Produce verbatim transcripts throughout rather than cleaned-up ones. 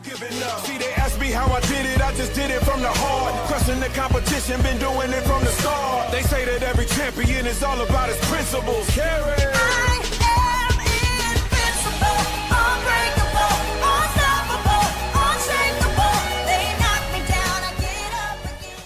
Giving up. See, they ask me how I did it, I just did it from the heart. Crushing the competition, been doing it from the start. They say that every champion is all about his principles. Carry. I am invincible, unbreakable, unstoppable, unshakable. They knock me down, I get up again.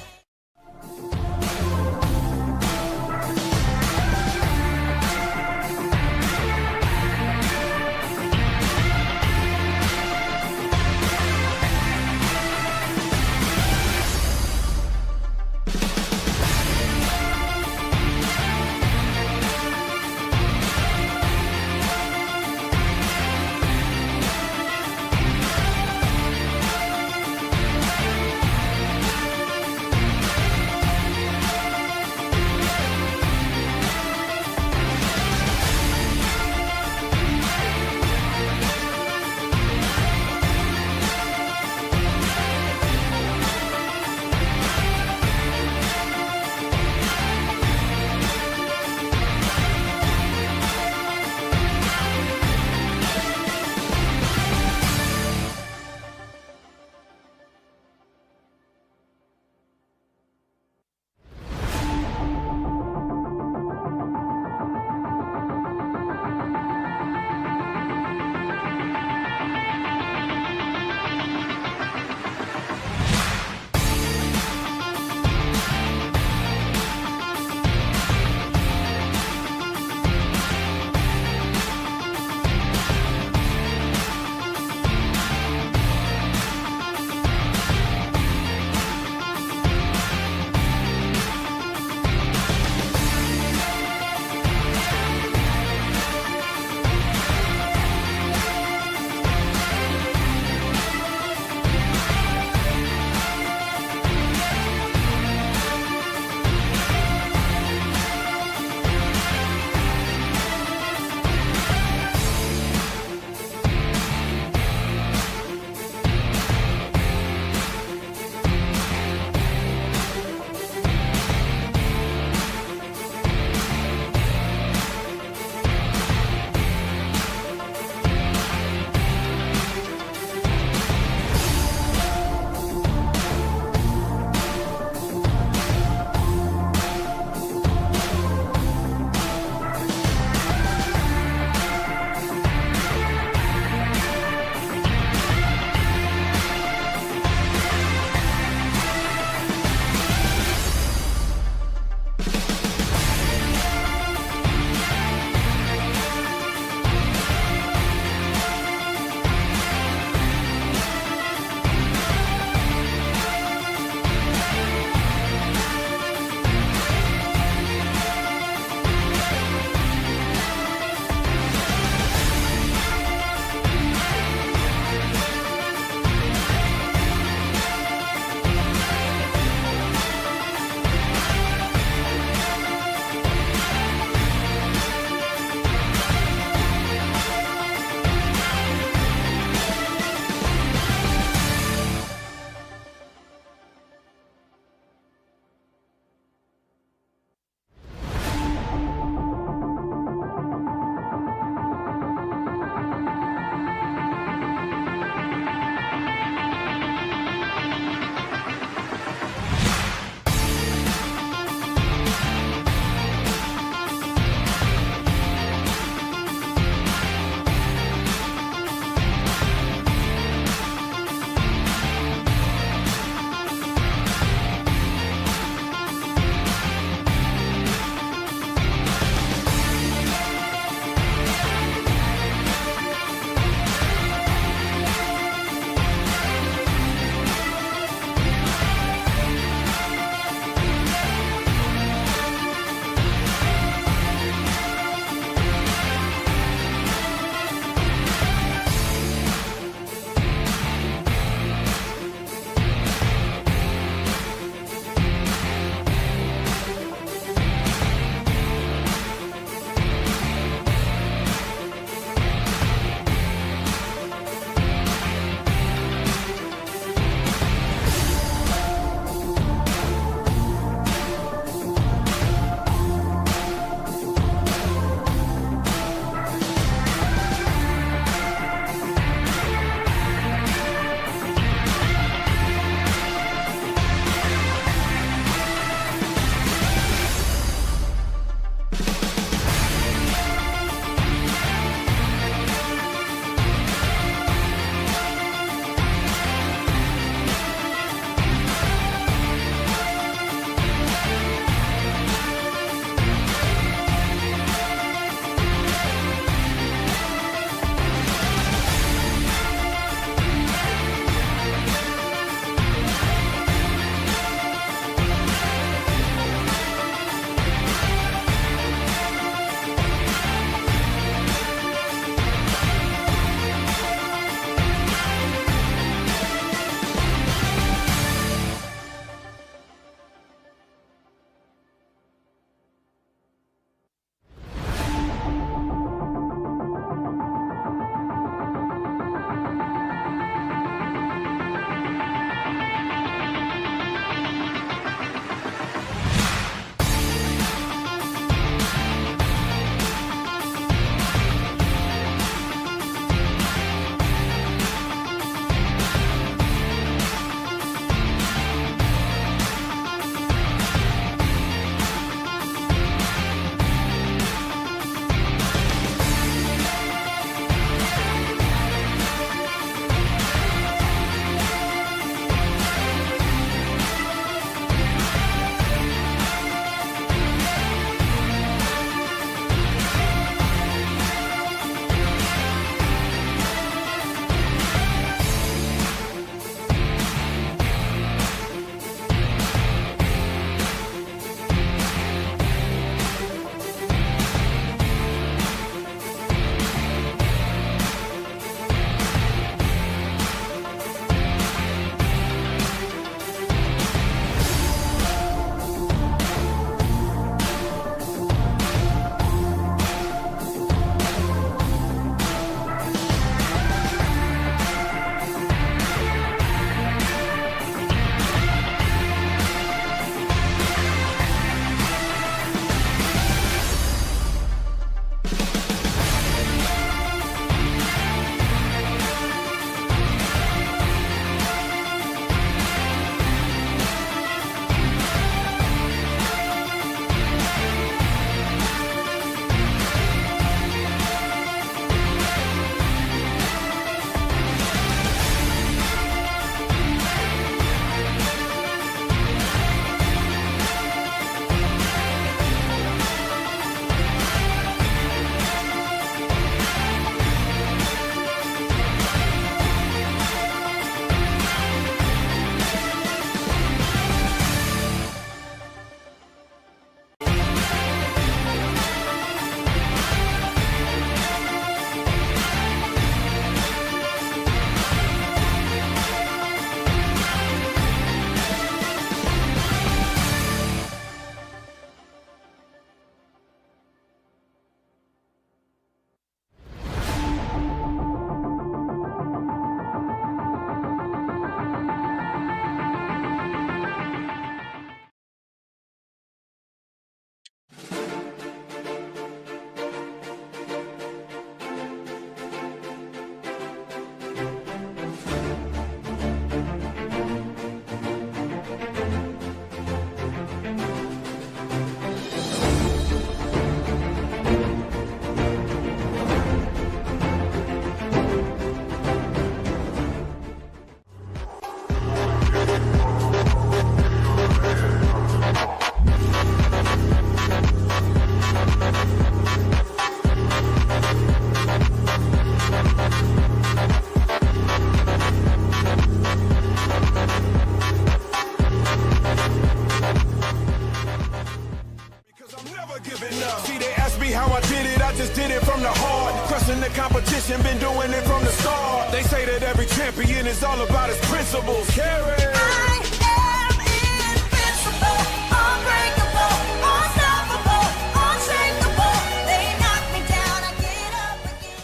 And been doing it from the start. They say that every champion is all about his principles. Carry. I am invincible, unbreakable, unstoppable, unshakable. They knock me down, I get up again.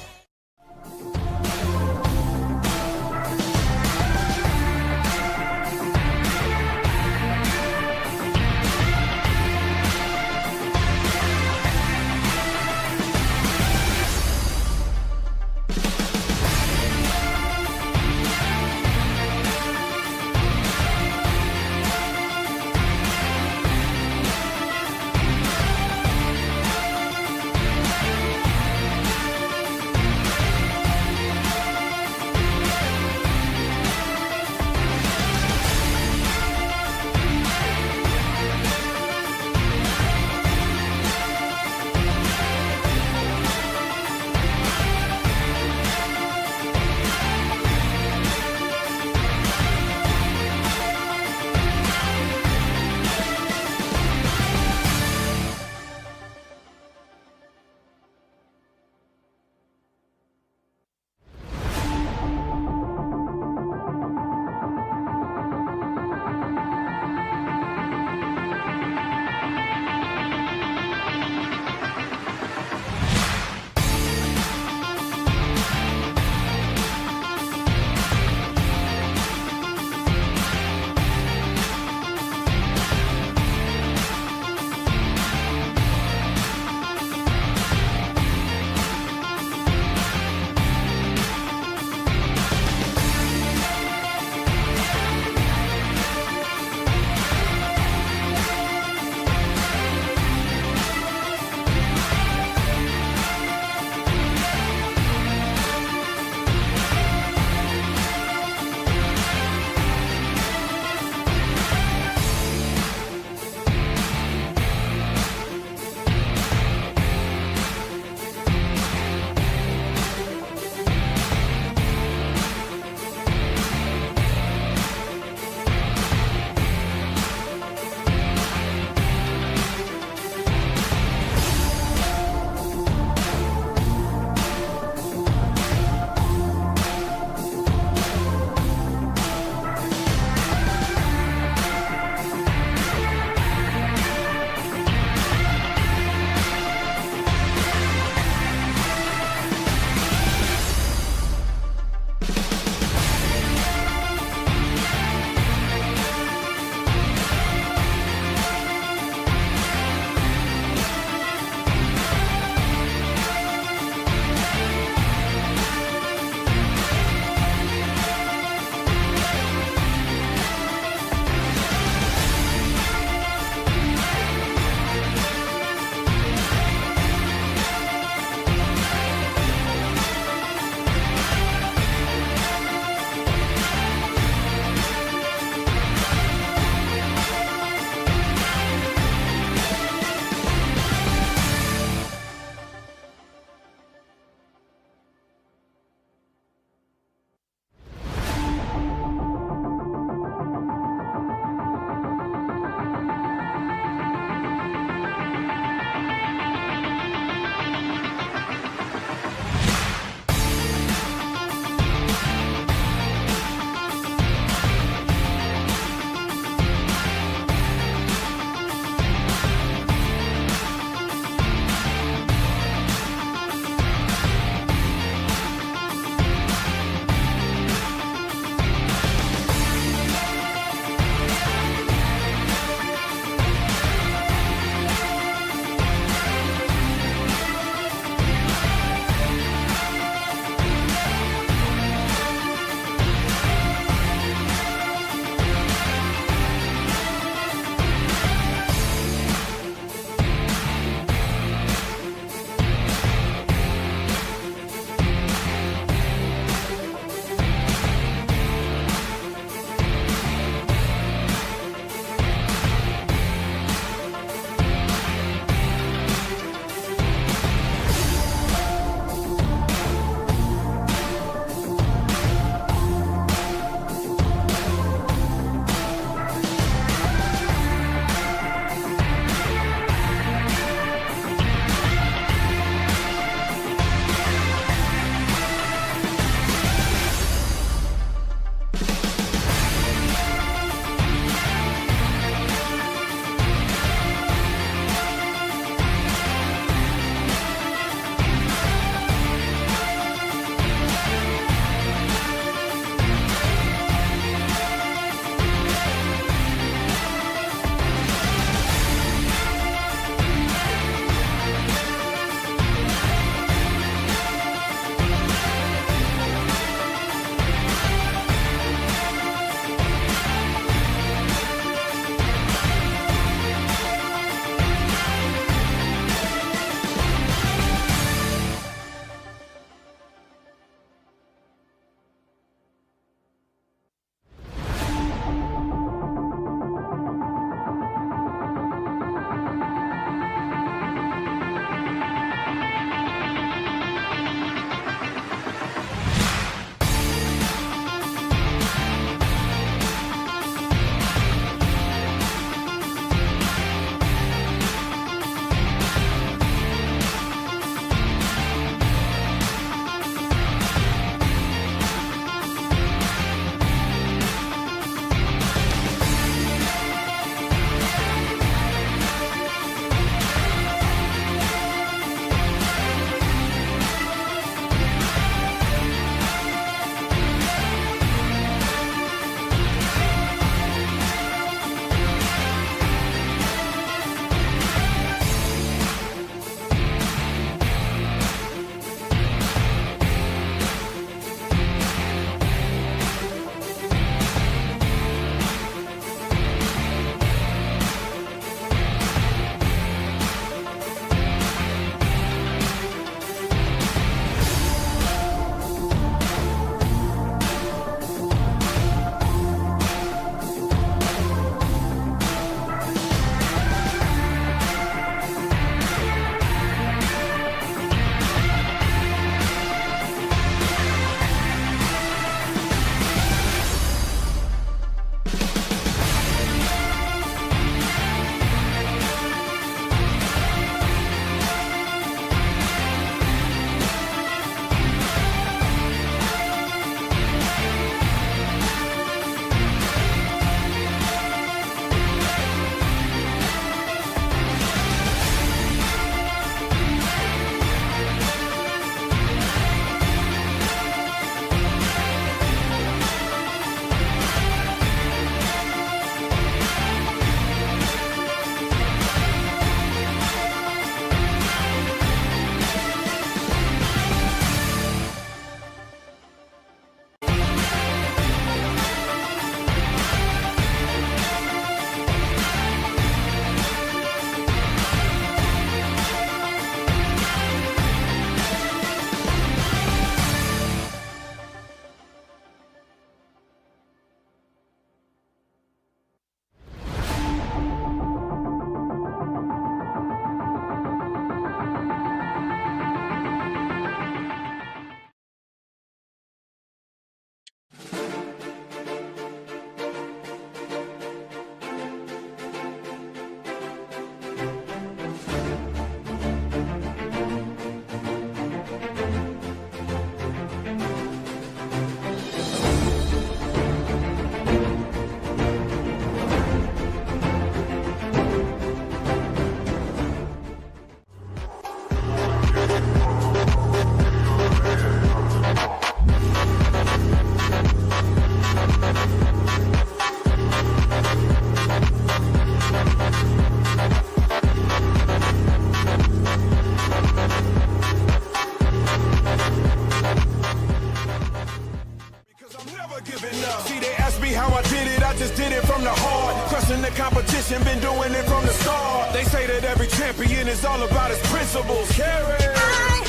Just did it from the heart, crushing the competition, been doing it from the start. They say that every champion is all about his principles. Carry. I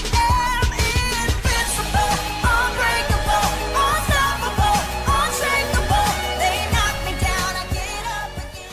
am invincible, unbreakable, unstoppable, unshakable. They knock me down, I get up again.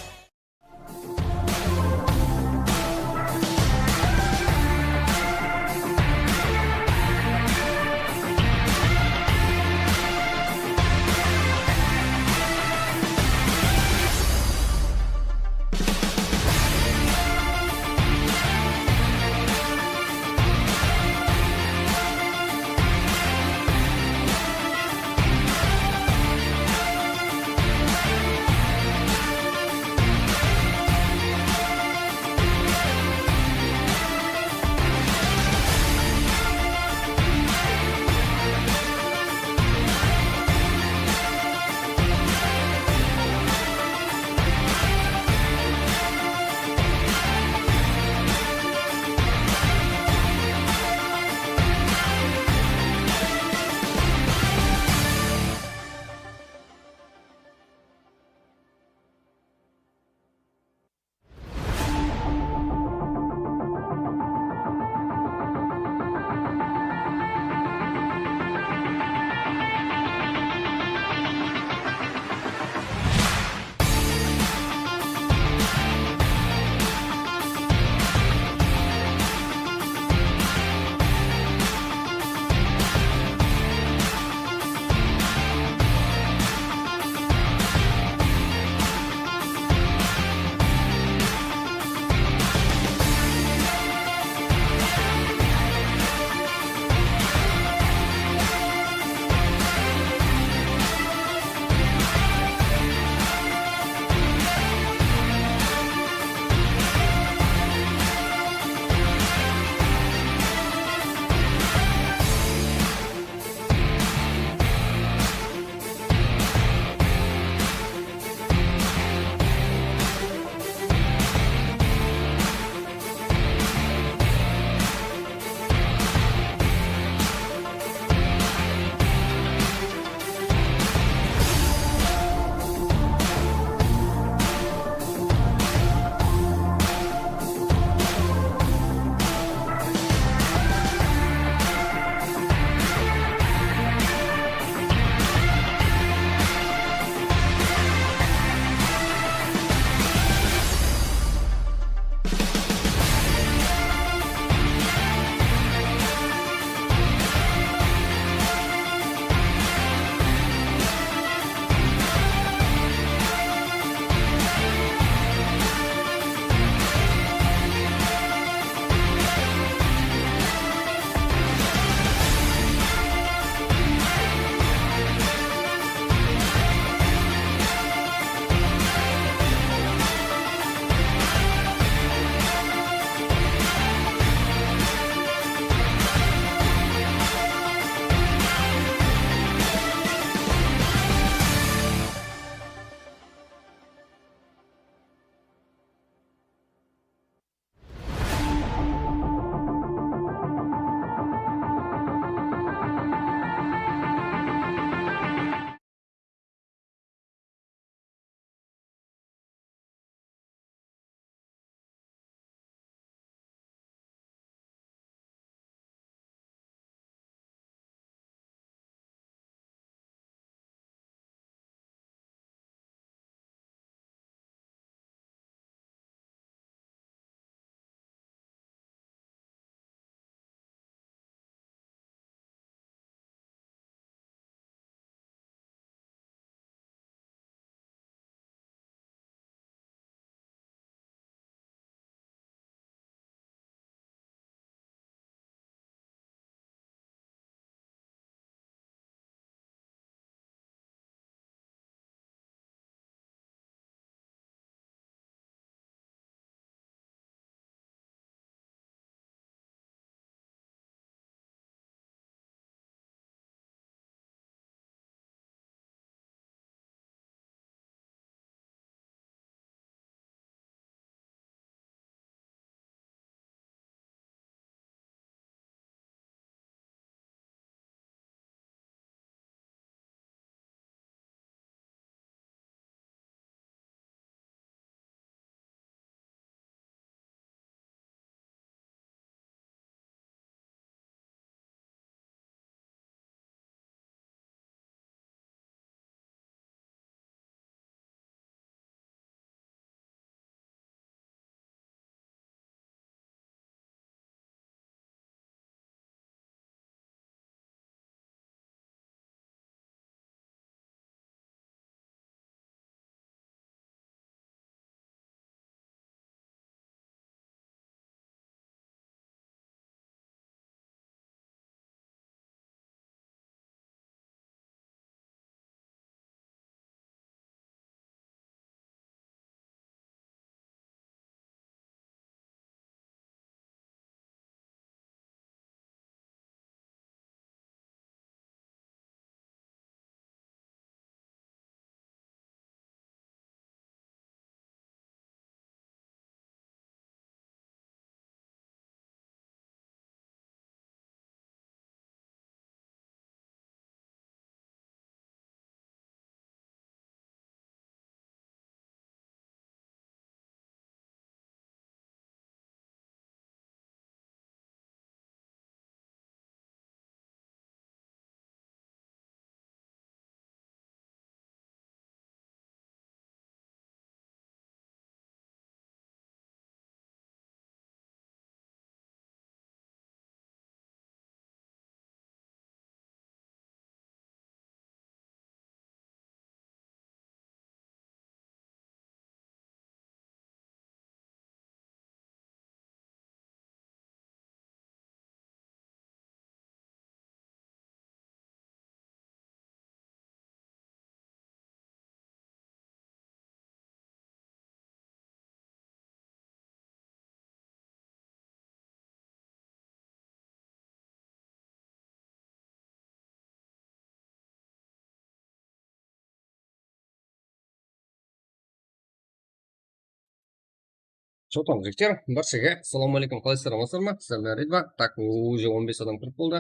Что там, jigitler? Barchaǵa assalamu aleykum, qalaysızlar, amansızlar ma? Sizler menen Ridva. Так, уже on bes adam kirip boldı.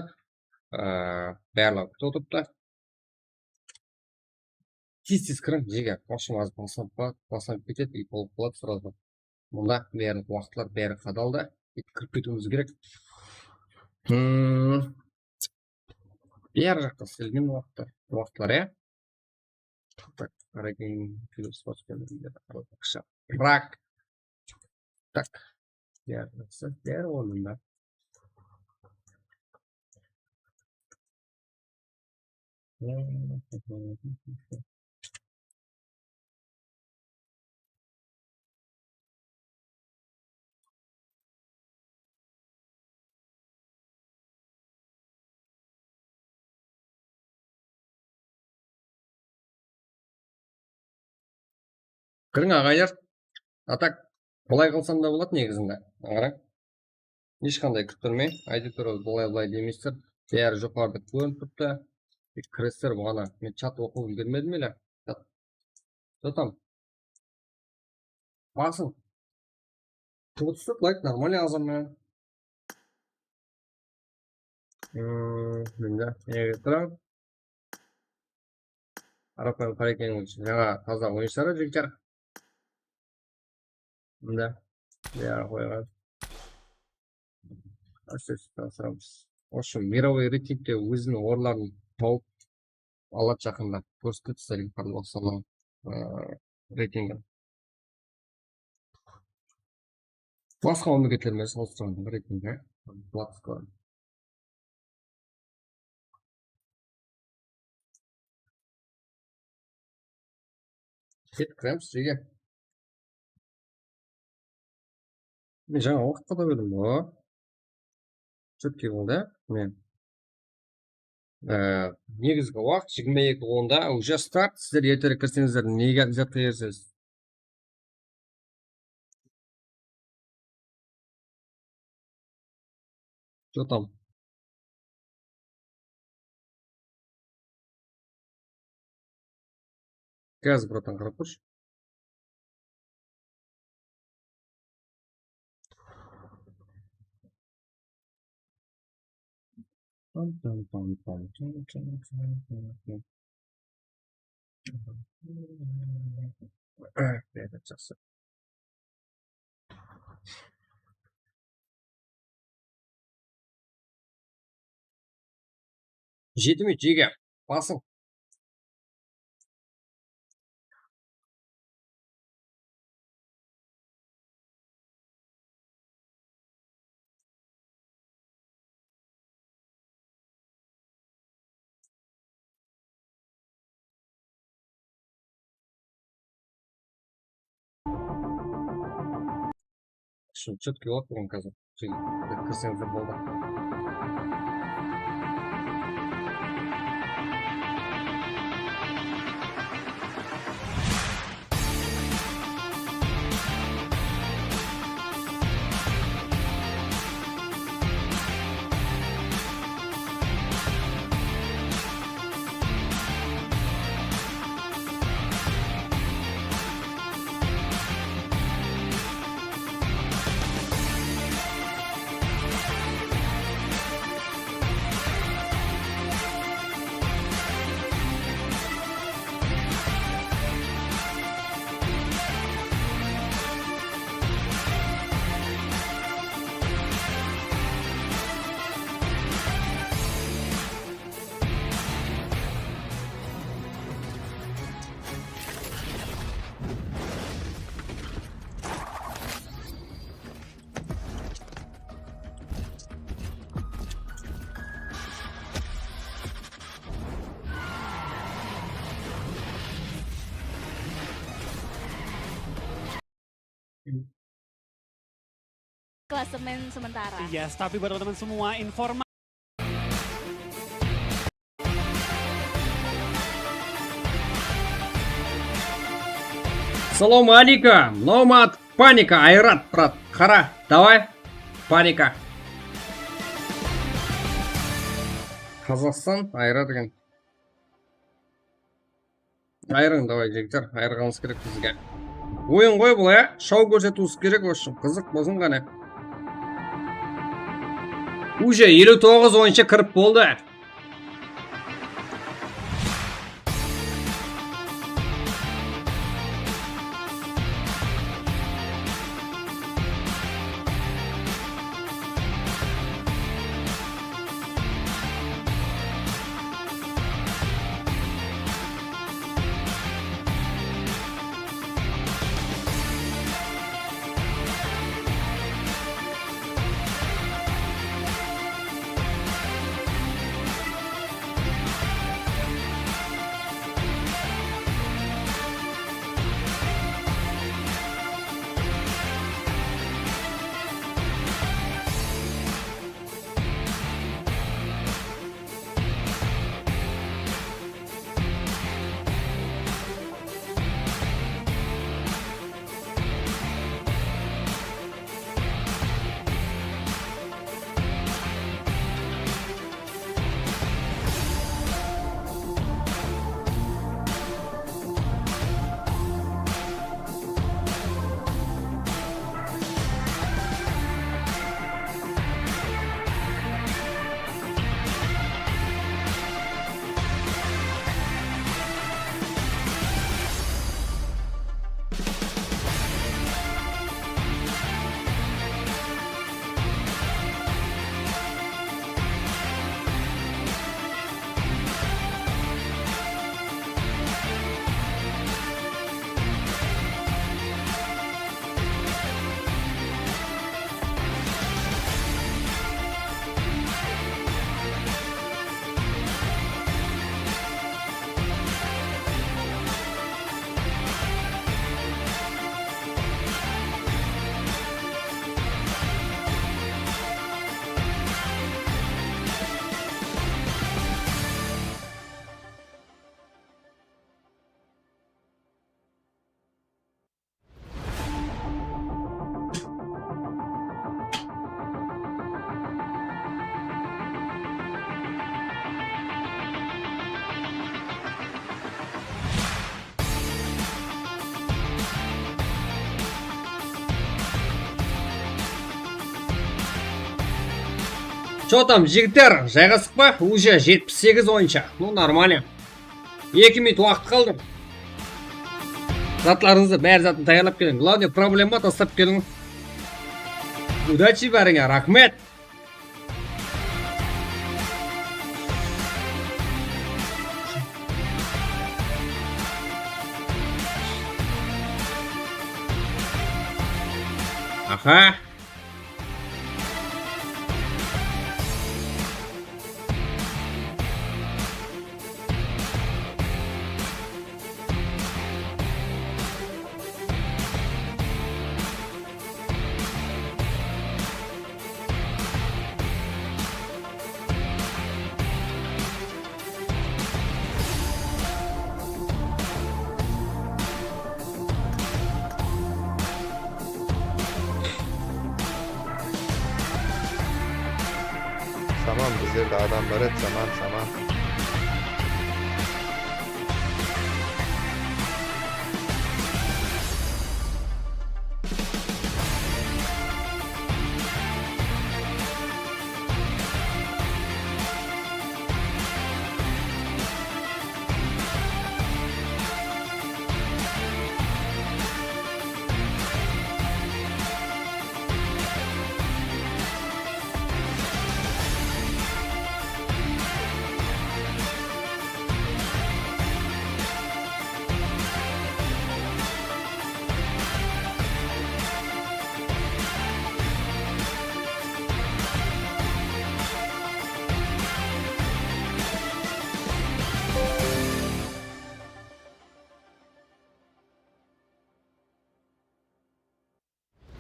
Ee, bárlari kútip otırıptı. Tez-tez kiriń, jege, oshım az baslanıp, baslanıp ketedi, и bolıp qaladı сразу. Mında bári waqıtlar bári qadaldı. Kirip ketiwimiz kerek. Hmm. Bári jaqqa isletilgen waqıtlar, waqıtlar, ya. Так, Raging Philips Prag. Так. Bári jaqsı, bári ornında. Kiriń, aǵaylar. A tak, bılay qılsam da boladı negizinde. Qarań. Hesh qanday kúttirmey, áytewir, bılay-bılay demeysizler. Bári joqarıda kórinip turıptı. Kiresizler buǵana. Men chat oqıp úlgermedim ele. Chat. Что там? Basıń. Tuwı túsip, layk, нормально azırman. Hmm, mında, nege turaman? Qarapayım, Qarekeniń jańa taza oyınshıları, jigitler. Mında, bári qoyǵan. Asirese, asıramız. В общем, мировой reytingte óziniń orınların tawıp aladı jaqında. Kórsetedi sizlerge qarlı bolsın, ıı, reytingin. Basqa mámleketler menen salıstırǵanda reytingde. Platforma. Ket, kiremiz, jege. Men jańa waqıtqa da berdim ǵoy. Четкий boldı, ya? Mine. Ee, negizgi waqıt jigirma eki onda, уже start, sizler erterek kirseńizler, nege ziyatqa erisiz? Что там? Gaz, bratan, qarap turshı. Pam, pam, pam, pam, pam, pam, pam, pam. Evet, jaqsı. Jeti minut, jege. Basıń. Shunchaki otırman házir. Kirseńizler boldı. Klasemen sementara. Iya, tapi buat teman-teman semua, informa- Assalamu aleykum, Nomad Panika, Ayrat, brat, qara, davay, Panika. Qazaqstan, Ayrat eken. Ayırıń, davay, jigitler, ayırǵanıńız kerek bizge. Oyın ǵoy bul, ya. Shou kórsetiwimiz kerek, в общем, qızıq bolsın ǵana. Uje eliw toǵız oyınsha kirip boldı. Что там, jigitler, jayǵastıq pa? Uje jetpis segiz oyınsha. Ну, нормально. Eki minut waqıt qaldı. Zatlarıńızdı, bári zatın tayarlap keliń. Главное, problema taslap keliń. Удачи bárińe, raxmet. Aha. Saman, bizlerde adam bar edi, saman, saman.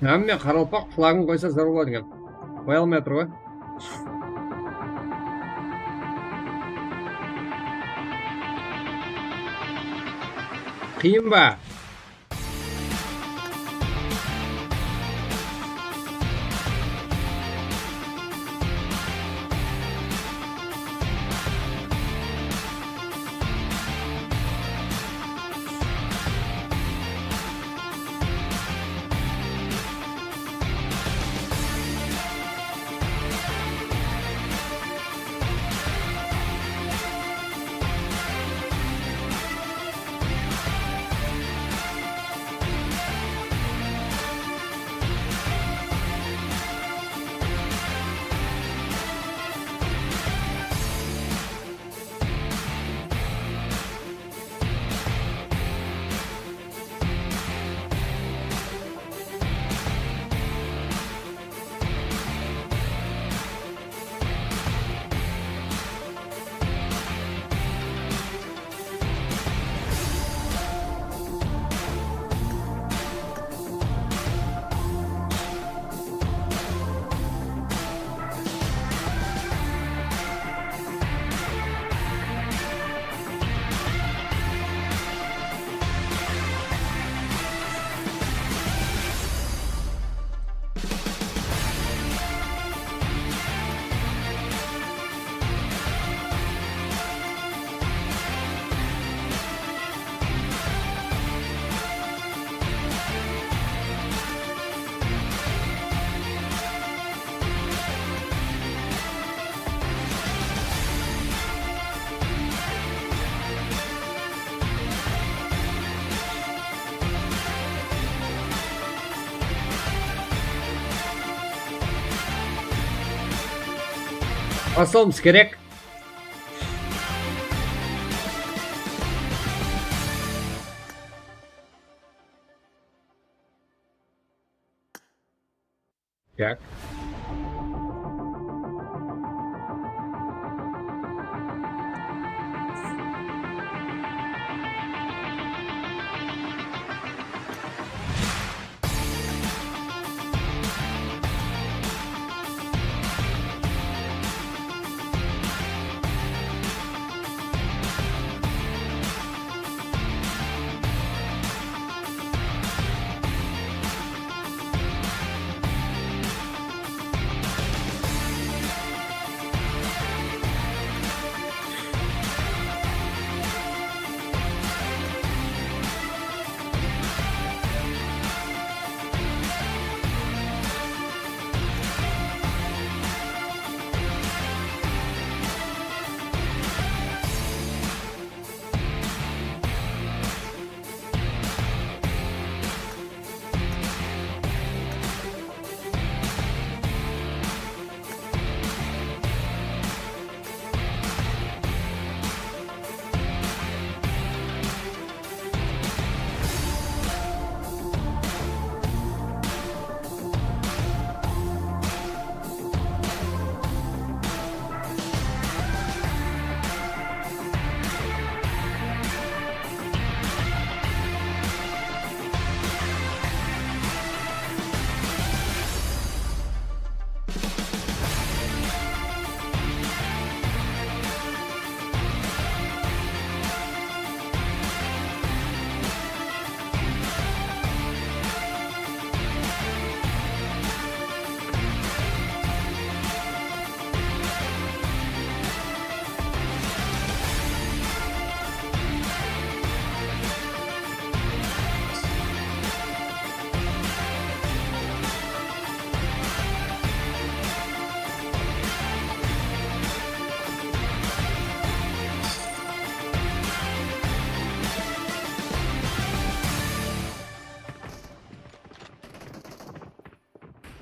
Hámme qaraqalpaq flagın qoysa zor boladı eken. Qoya almay atır ǵoy. Qıyın ba? Baslawımız kerek. Tak.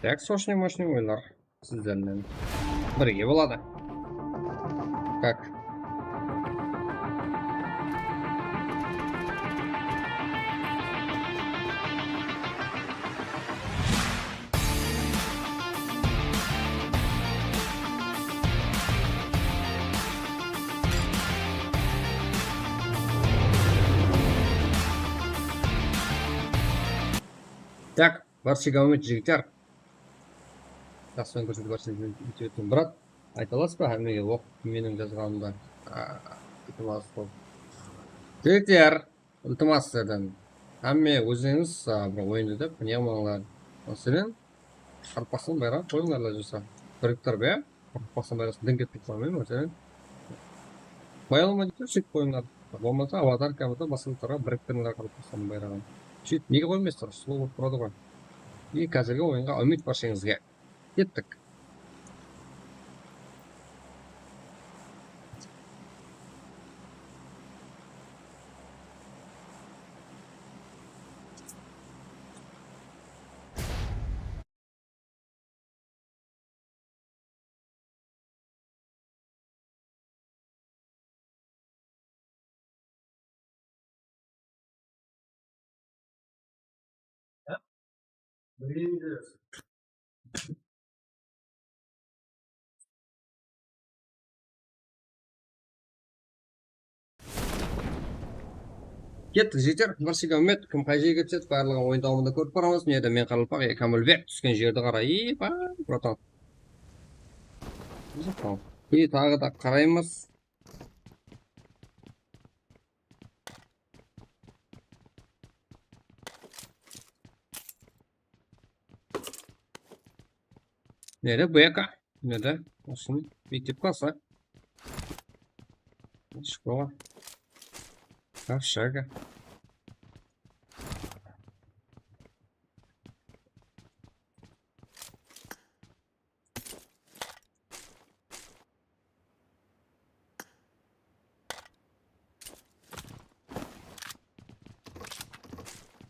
Tak, soshne moshne oyınlar sizlermen birge boladı. Tak. Tak, barshege áwmet, jigitler. Jaqsı kórsetip barshege áwmet, brat. Ayta alasız ba hámmege oqıp meniń jazǵanımdı? A, iltimas qılıp. Jigitler, iltimas sizlerden. Hámme ózińiz, a, bir oyındı dep ne qılmańlar. Máselen, Qaraqalpaqstan bayraǵın qoyıńlar, Lajasa. Biriktirip, ya? Qaraqalpaqstan bayraǵın diń ketpey qoymayın, máselen. Bayalama deydi, sóytip qoyıńlar. Bolmasa, avatarkamızda basqa zatlarǵa biriktirińler Qaraqalpaqstan bayraǵın. Sóytip nege qoymaysızlar? Sulıw bolıp turadı ǵoy. E, házirgi oyınǵa áwmet barsheńizge. Kettik. Kettik, jigitler. Barshege áwmet. Kim qay jerge túsedi, barlıǵın oyın dawamında kórip baramız. Mına jerde men qaraqalpaq, e, Kamilbek túsken jerdi qara. Ey, ba, bratan. Ey, taǵı da qaraymız. Nede bu jaka? Nede? Usın mektep klası. Shkola. Общага.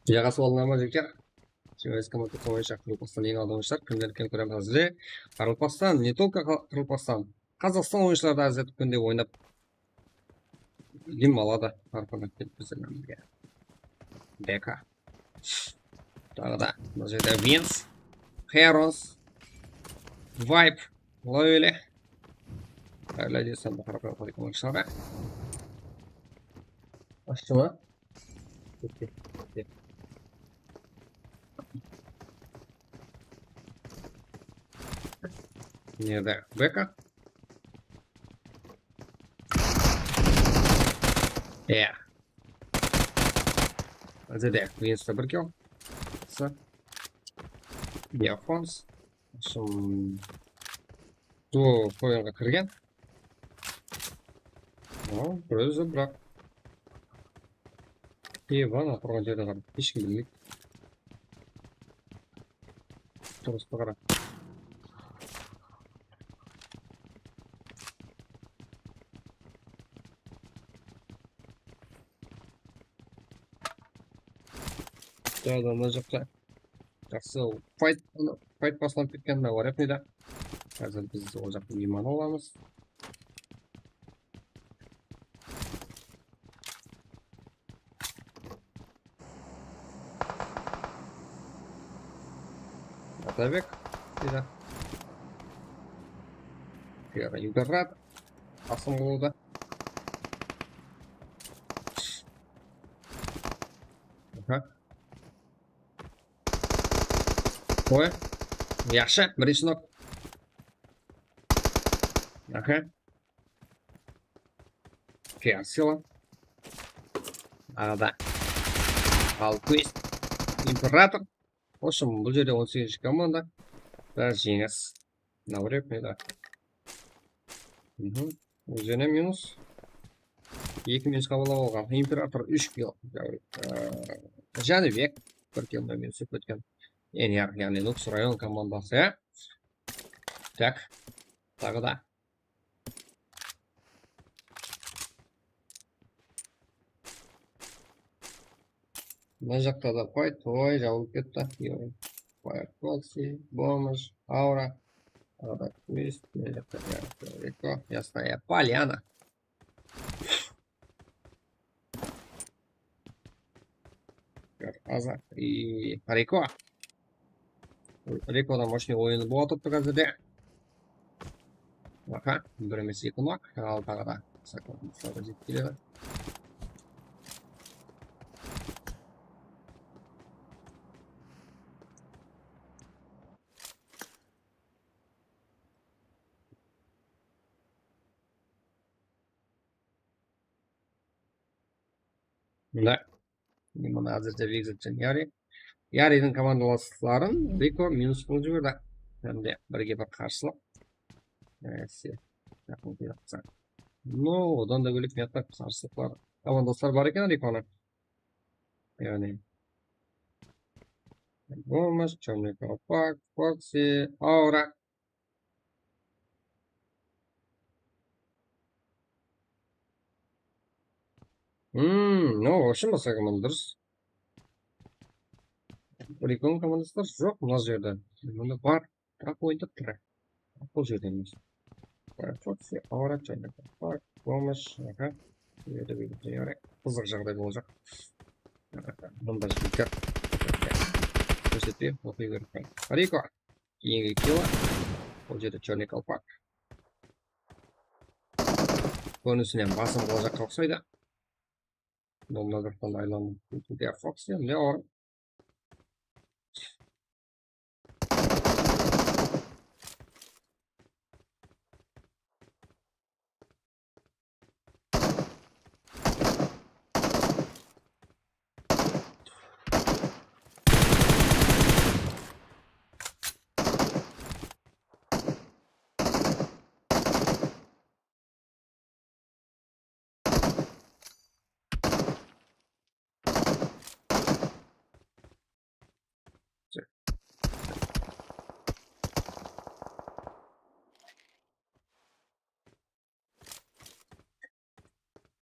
Jaǵası boldı ma, jigitler? Şimdi kommentariya qoyıńızlar, Qaraqalpaqstan eń aldıńǵı shart, kimler eken kóremiz házir. Qaraqalpaqstan, не только Qa-, Qaraqalpaqstan. Qazaqstan oyınshıları da házirgi kúnde oynap lim aladı. Har kúni kelip bizlermen birge. Beka. Taǵı da mına jerde Wins, Herons, Vibe, Loyali. Qayerlerde desem, qaraqalpaq oyınshıları. Ashshı ma? Kette, kette. Nerede? Beka? Ya. Házirde Winsta bir kill. Sa. Diafons. Sum. Duo oyınǵa kirgen. Al, bir ózi, biraq. Eba, ana turǵan jerden qarap, hesh kim bilmeydi. Turıstı qara. Dá, dá, mına jaqta. Jaqsı, fight, fight baslanıp ketken, mına, воротный da. Házir biz ol jaqta miyman alamız. Atabek, deydi. Kuyada Yugarrat. Asım boldı. Aha. Oy. Yaqshı, birinshi nok. Aha. Kiyasila. Arada. Alquist. Imperator. В общем, bul jerde on segizinshi komanda. Biraz jeńis. Навряд ли, da. Mhm. Ózine minus. Eki minus qabıllap alǵan. Imperator úsh kill. Ee, Jánibek bir kill minus etip ketken. Enyar, yaǵnıy Nókis rayon komandası, ya. Tak. Taǵı da. Mına jaqta da qoy, toy, jabılıp ketti. Yoy. Fire Proxy, Bomaj, Aura. Aura Quest, mına jaqta Riko, Yasnaya Polyana. Azaq. I Riko. Rikodan moshnıy oyını bolıp atırıptı házirde. Aha, bir emes, eki nok. Al, taǵı da. Sakın, jetip keledi. Mına, mına házirde Vigzitchen Yari. Yariydiń komandalasların Riko minus qılıp jiberdi. Hám de birge bir qarshılıq. Nárse, jaqın kiyatsa. No, odan da bólek mıyaqta qarshılıqlar, komandaslar bar eken Rikonıń. Yaǵnıy, Bomaj, Chemniy Kolpak, Foxy, Aura. Hmm, no, вообще basqa komanda durıs. Rikon komandası joq mına jerde. Mında bar, biraq oyında tiri. Bul jerde emes. Foxy, Aura, Chemniy Kolpak, Bomaj, aha. Bul jerde bir jere qızıq jaǵday bolajaq. Mında jigitler kórsetpey oqıy berip qoydı. Riko. Keyingi kill. Bul jerde Chemniy Kolpak. Kórinisinen basım qılajaqqa uqsaydı. Bundan bir tane aylanıp ketedi. Foxy, Leon.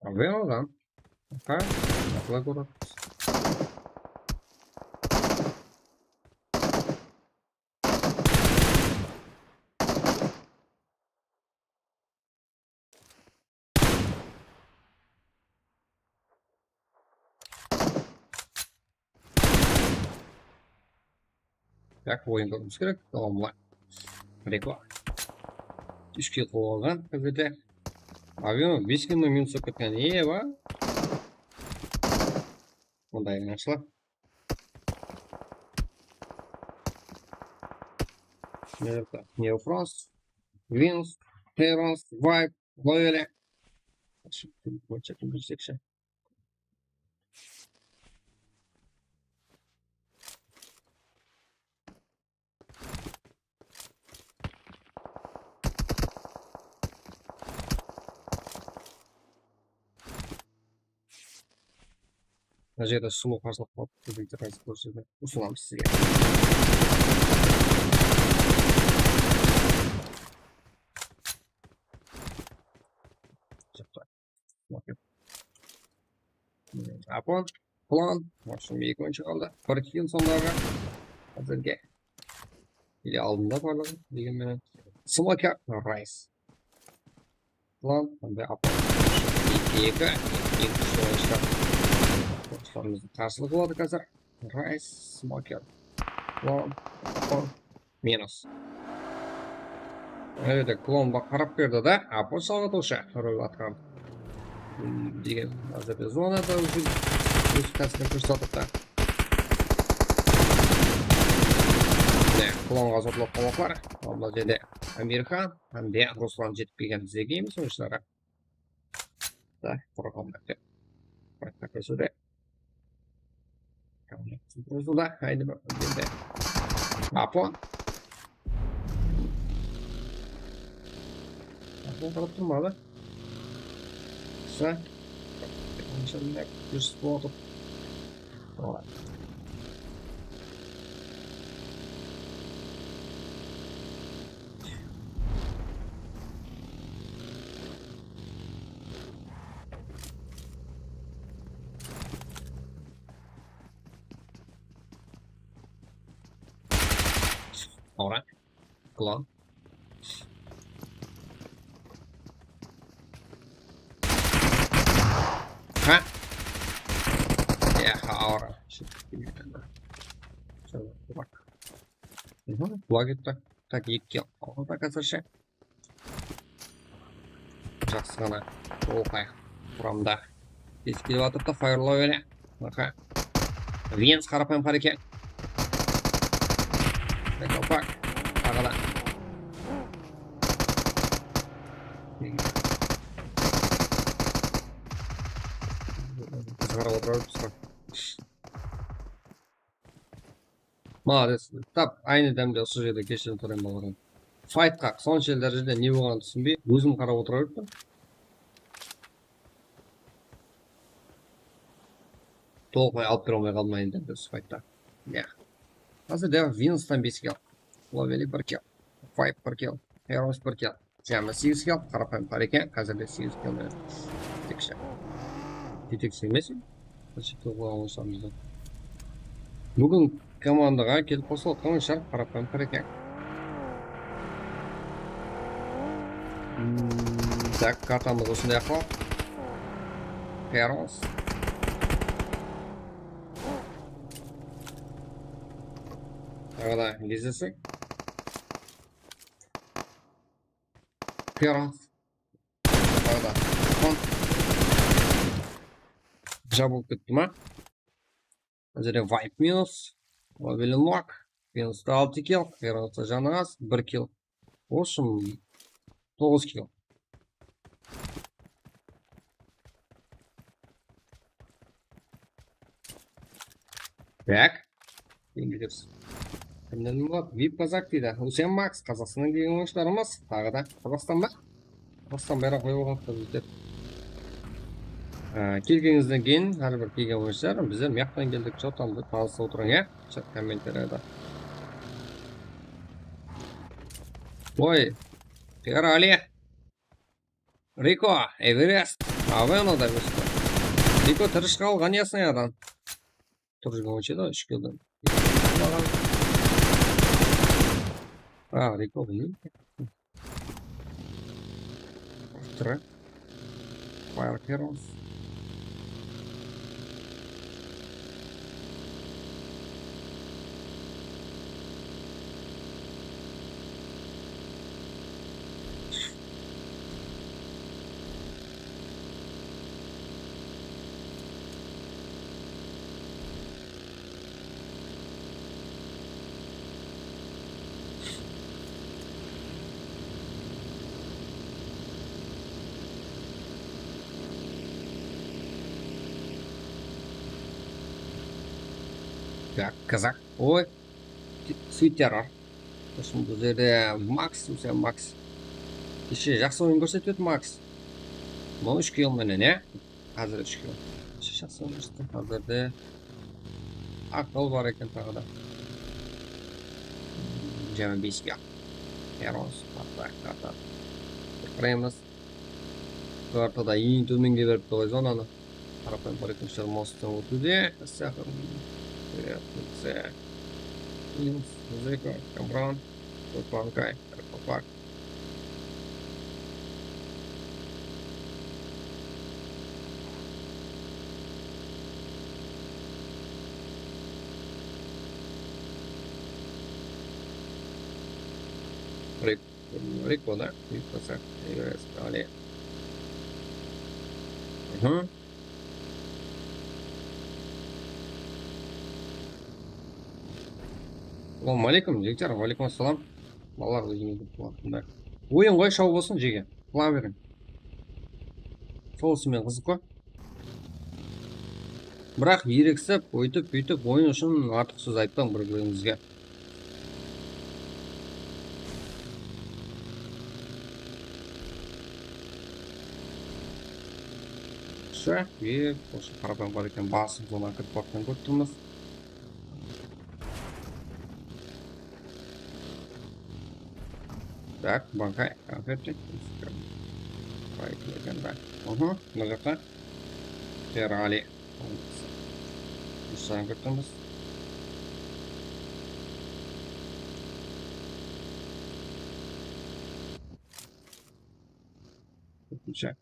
Alıyorum lan. Aha, atla gorod. Tak, oyın kórgimiz kerek. Dawamlı. Reko. Úsh kill qılıp alǵan házirde. Avion bes killmen minus bolıp ketken. Eba. Bunday yaxshılıq. Neofrost, Vince, Terrence, Vibe, Loyale. Mına jerde sulıw qarjılıq bolıp, bizdiń terrorist kórsetip usınamız sizge. Apon, Klon, в общем, ekinshi qaldı. Bir kill sondaǵı. Házirge. Ele aldında barlıǵı degen menen. Smoker, Rice. Lan, mında apa. Eki, eki, eki, eki, dostlarımızdıń qarsılıq boladı házir. Rice, Smoker. Lan, lan, minus. Ele de klon ba-, qarap berdi da, apa salǵıtıwshı rol atqan. Hmm, degen házirde zonada уже óz kásibin kórsetip atır. Mine, klonǵa zorlap qalmaqlar. Al, mına jerde Amirxan. Hám de Ruslan jetip kelgen bizlerge emes oyınshılarǵa. Da, qurǵan maqset. Maqset kórsede. Ruslan da, aydı bir jerde. Apon. Apon qarap turmadı. Qısa. Onshalik júrip otır. Ora. Klon. Ha? Ya, awır. Bak. Bula ketti. Tak, eki. Aldı da házirше. Jaqsı ǵana. Oqay. Quramda. Tez kelip atır da, fayırlaw ele. Aha. Vince qarapayım qara eken. Kalpak. Taǵı da. Biz qarap otırarmız. Malades. Tap, aynı dámde usı jerde keshirip turayın balalarım. Faytqa sonshelli dárejede ne bolǵanın túsinbey, ózim qarap otıra beriptin. Tolıqlay alıp bere almay qaldım aynı dámde usı faytta. Ya. Házir de Vinstan bes kill. Loveli bir kill. Fayt bir kill. Heroes bir kill. Jámi segiz kill, qarapayım qara eken, házirde segiz kill menen jetekshi. Jetekshi emes, birinshi kill qoyǵan bolsa bizden. Búgin komandaǵa kelip qosılıp atqan oyınshı qarapayım qara eken. Hmm, tak, kartamız usınday ahwal. Heroes. Taǵı da gezlesek. Heroes. Taǵı da. Jabılıp ketti ma? Mına jerde Vibe minus. Villanlock. Minusta altı kill. Heroesta janı az. Bir kill. В общем, toǵız kill. Tak. Endi dep. Kimden boladı? Vip Kazak deydi. Hussein Max, Qazaqstannan kelgen oyınshılarımız. Taǵı da Qazaqstan ba? Qazaqstan bayraq qoyıp alǵan bizler. Á, kelgenińizden keyin, hár bir kelgen oyınshılar, bizler mıyaqtan keldik, что там dep tanısıp otırıń, ya? Kommentariyada. Oy, Qıyar Ali. Riko, Everest, Aveno da ósti. Riko tiri shıǵa alǵan, ясно, adam. Turıp júrgen oyınshı da, úsh killden. A, Riko bilmeymen. Tiri. Fire Heroes. Так, казак. Oy. Sweet terror. Soсын bul jerde Max, Usa Max. Keshe jaqsı oyın kórsetip edi Max. Mınaw úsh kill menen, ya? Házir úsh kill. Keshe jaqsı oyın kórsetti. Házirde aqıl bar eken taǵı da. Jigirma bes kill. Heroes, Spartak, Katar. Kóremiz. Kartada eń tómenge beripti ǵoy zonanı. Qarapayım, Barikov Sharmosovtan ótúde. Saxın. Zeko, Kamran, Kopankay, Kopak. Riko, da? Riko, sá. Everes, ale. Mhm. Assalamu aleykum, jigitler, wa aleykum assalam. Balalar, ózińizdiń waqtında. Oyın ǵoy, shaw bolsın, jege. Qıla beriń. Sol ismen qızıq pa? Biraq eriksip, óytip, búytip, oyın ushın artıq sóz aytpań bir-birińizge. Все, и, в общем, qarapayım bar eken, basıp, zonaǵa kirip baqtan kórip turmız. Так, bankay, konfet. Bayıp eken, da. Aha, mına jaqta. Terali. Nıshan kóremiz. Kórkinish.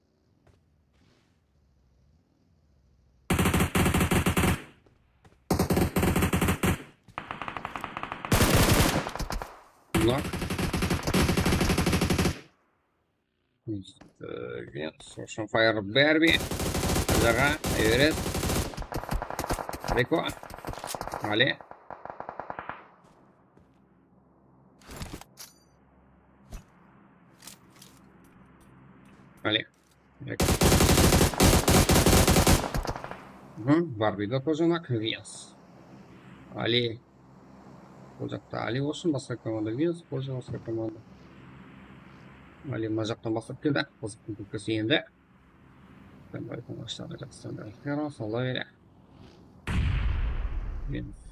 Knock. Ee, Vince, Ocean Fire, Barbie. Jaǵa, Everest. Riko. Ali. Ali. Hı, Barbie de тоже knock, Vince. Ali. Bul jaqta Ali bolsın, basqa komanda Vince, bul jaqta basqa komanda. Ali mına jaqtan baslap keldi. Qızıqtıń kúlkisi endi. Qanday qılmıs jaqtan jaqsıdan beri. Heroes, ala bere. Vince.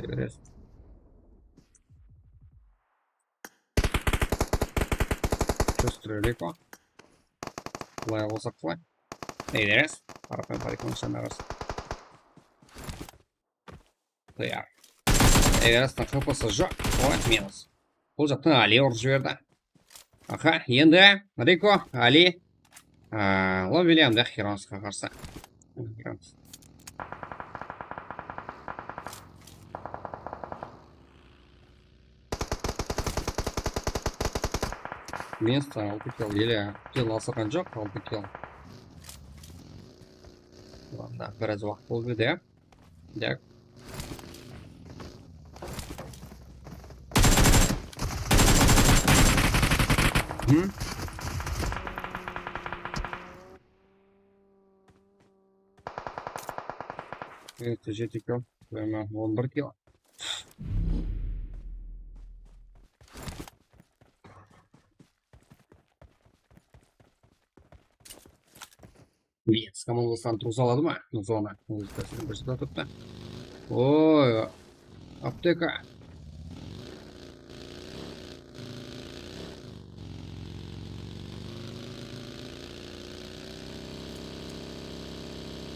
Everest. Чё стреляли-то? Былай qılsaq qalay? Everest. Qarapayım, Barikov nıshanı arası. Tayar. Everesttің H P-sı joq. Ой, minus. Bul jaqtan Ali urıp jiberdi. Aha, endi Riko, Ali. Aa, Lo William da Hironsqa qarsı. Hirons. Minus altı kill, ele kill asırǵan joq, altı kill. Ладно, biraz waqıt bolıp edi, ya. Так. Hı? Evet, jeti kill. Прямо on bir kill. Yes, komandasınan turǵıza aladı ma? Zona. Ózi tásir kórsetip atırıptı. Oy, apteka.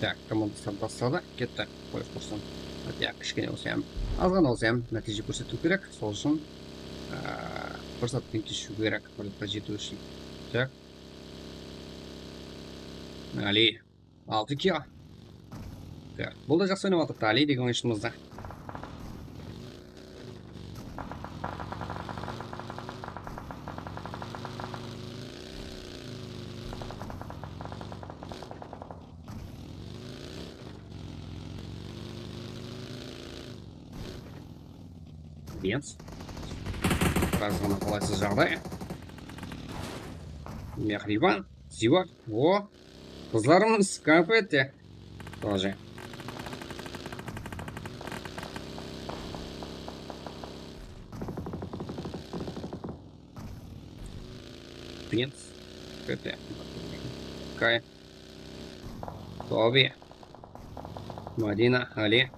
Так, komandasınan tasladı. Ketti. Qoyıp turсын. Hadi, ya, kishkene bolsa hám, azǵana bolsa hám nátiyje kórsetiw kerek. Sol ushın, aa, bir zattan keshiw kerek. Bir zatqa jetiw ushın. Так. Ali. Altı kill. Так, bul da jaqsı oynap atırıptı, Ali degen oyınshımız da. Prince. Biraz ǵana qolaysız jaǵday. Mehriyban, Ziwa. O, qızlarımız, konfeti. Тоже. Prince. Konfeti. Kay. Tobi. Madina, Ali.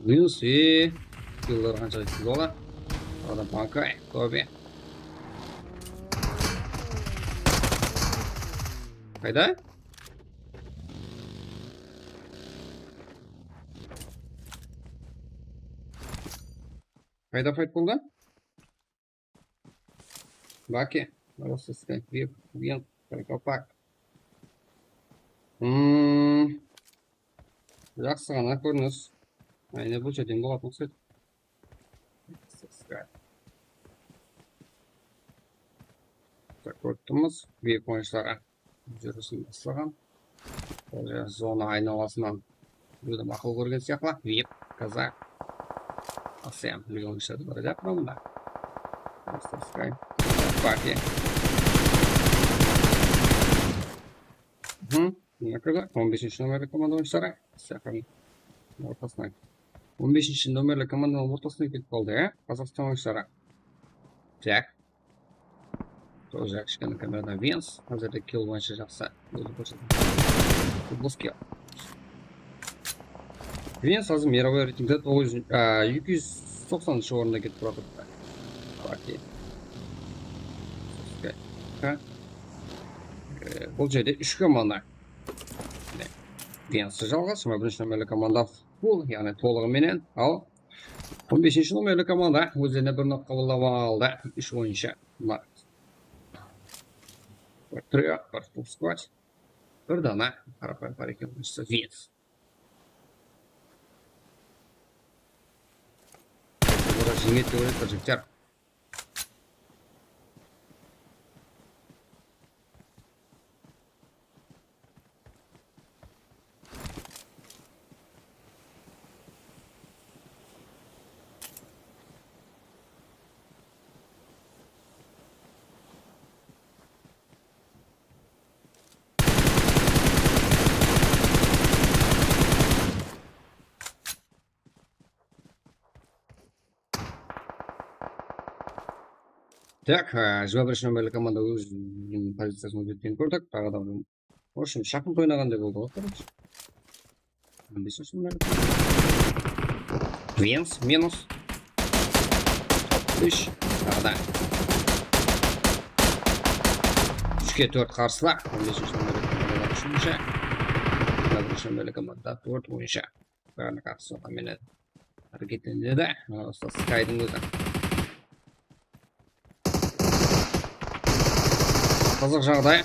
Minus, e, killar qansha jetiz bola? Adam pankay, Tobi. Qayda? Qayda fight boldı? Baki, просто скайп, вен, колпак. Hmm, jaqsı ǵana kórinis. Áyne bul jerden bolatuǵın uqsaydı. Kórip turmız, vip oyınshıları júrisin baslaǵan. Ol jer zona aynalasınan bireudi maqul kórgen sıyaqlı. Vip, kaza. Asıyam bilgen oyınshılar da bar edi quramında. Masterskay. Baki. Hı, mına kirdi. On besinshi nomerli komanda oyınshıları. Sıyaqlı ortasına. On besinshi nomerli komandanıń ortasına ketip qaldı, ya. Qazaqstan oyınshıları. Tak. Тоже kishkene kameradan Vens. Házirde kill boyınsha jaqsı. Ózi kórsetip. Bus kill. Vens házir mirovoy reytingde toǵız júz, á, eki júz toqsanınshı orında ketip turatır. Okey. Ha? E, bul jerde úsh komanda. Mine. Vens jalǵız, jigirma birinshi nomerli komanda full, yaǵnıy tolıǵı menen. Al, on besinshi nomerli komanda ózlerine bir nok qabıllap aldı. Úsh oyınshı. Mına. Bir trio, bir full squad. Bir dana qaraqalpaq eken, oyınshısı Vens. Olar jeńedi dep oyladı, jigitler. Tak, e, jigirma birinshi nomerli komanda óziniń poziciyasın ózgertkenin kórdik. Taǵı da, в общем, shaqın oynaǵanday boldı ǵoy, короче. On besinshi nomerli. Vens, minus. Úsh, taǵı da. Úshke tórt qarsılar. On besinshi nomerli komanda úshinshi. Jigirma birinshi nomerli komanda tórt oyınshı. Bárine qarsı soǵan menen háreketlenedi. Mına usta Skaydıń ózi. Qızıq jaǵday.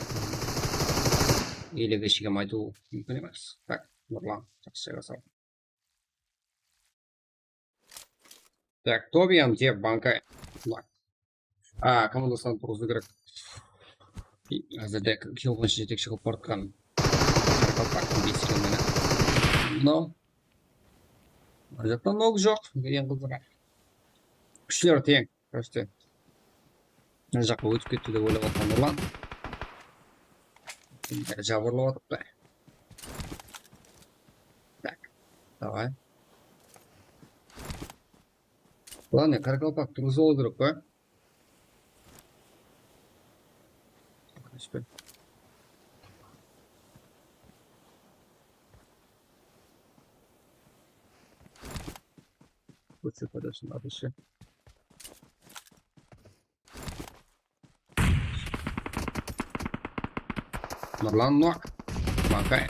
Ele keshigem aytıw múmkin emes. Tak, Nurlan, jaqsı jerge sal. Tak, Tobiyan, Dev, Bankay. A, komandasınan turǵızıw kerek. Házirde kill boyınsha jetekshi qılıp baratqan. Qaraqalpaqtıń bes kill menen. Mınaw. Mına jaqta nok joq, eń qızıǵı. Kúshler teń, короче. Mına jaqqa ótip ketti dep oylap atırman, Nurlan. Jabırlap atıptı. Tak, davay. Ладно, qaraqalpaq turǵızıp alıw kerek pa? Qashpa. Kótse padasın atışı. Nurlan nok. Bankay.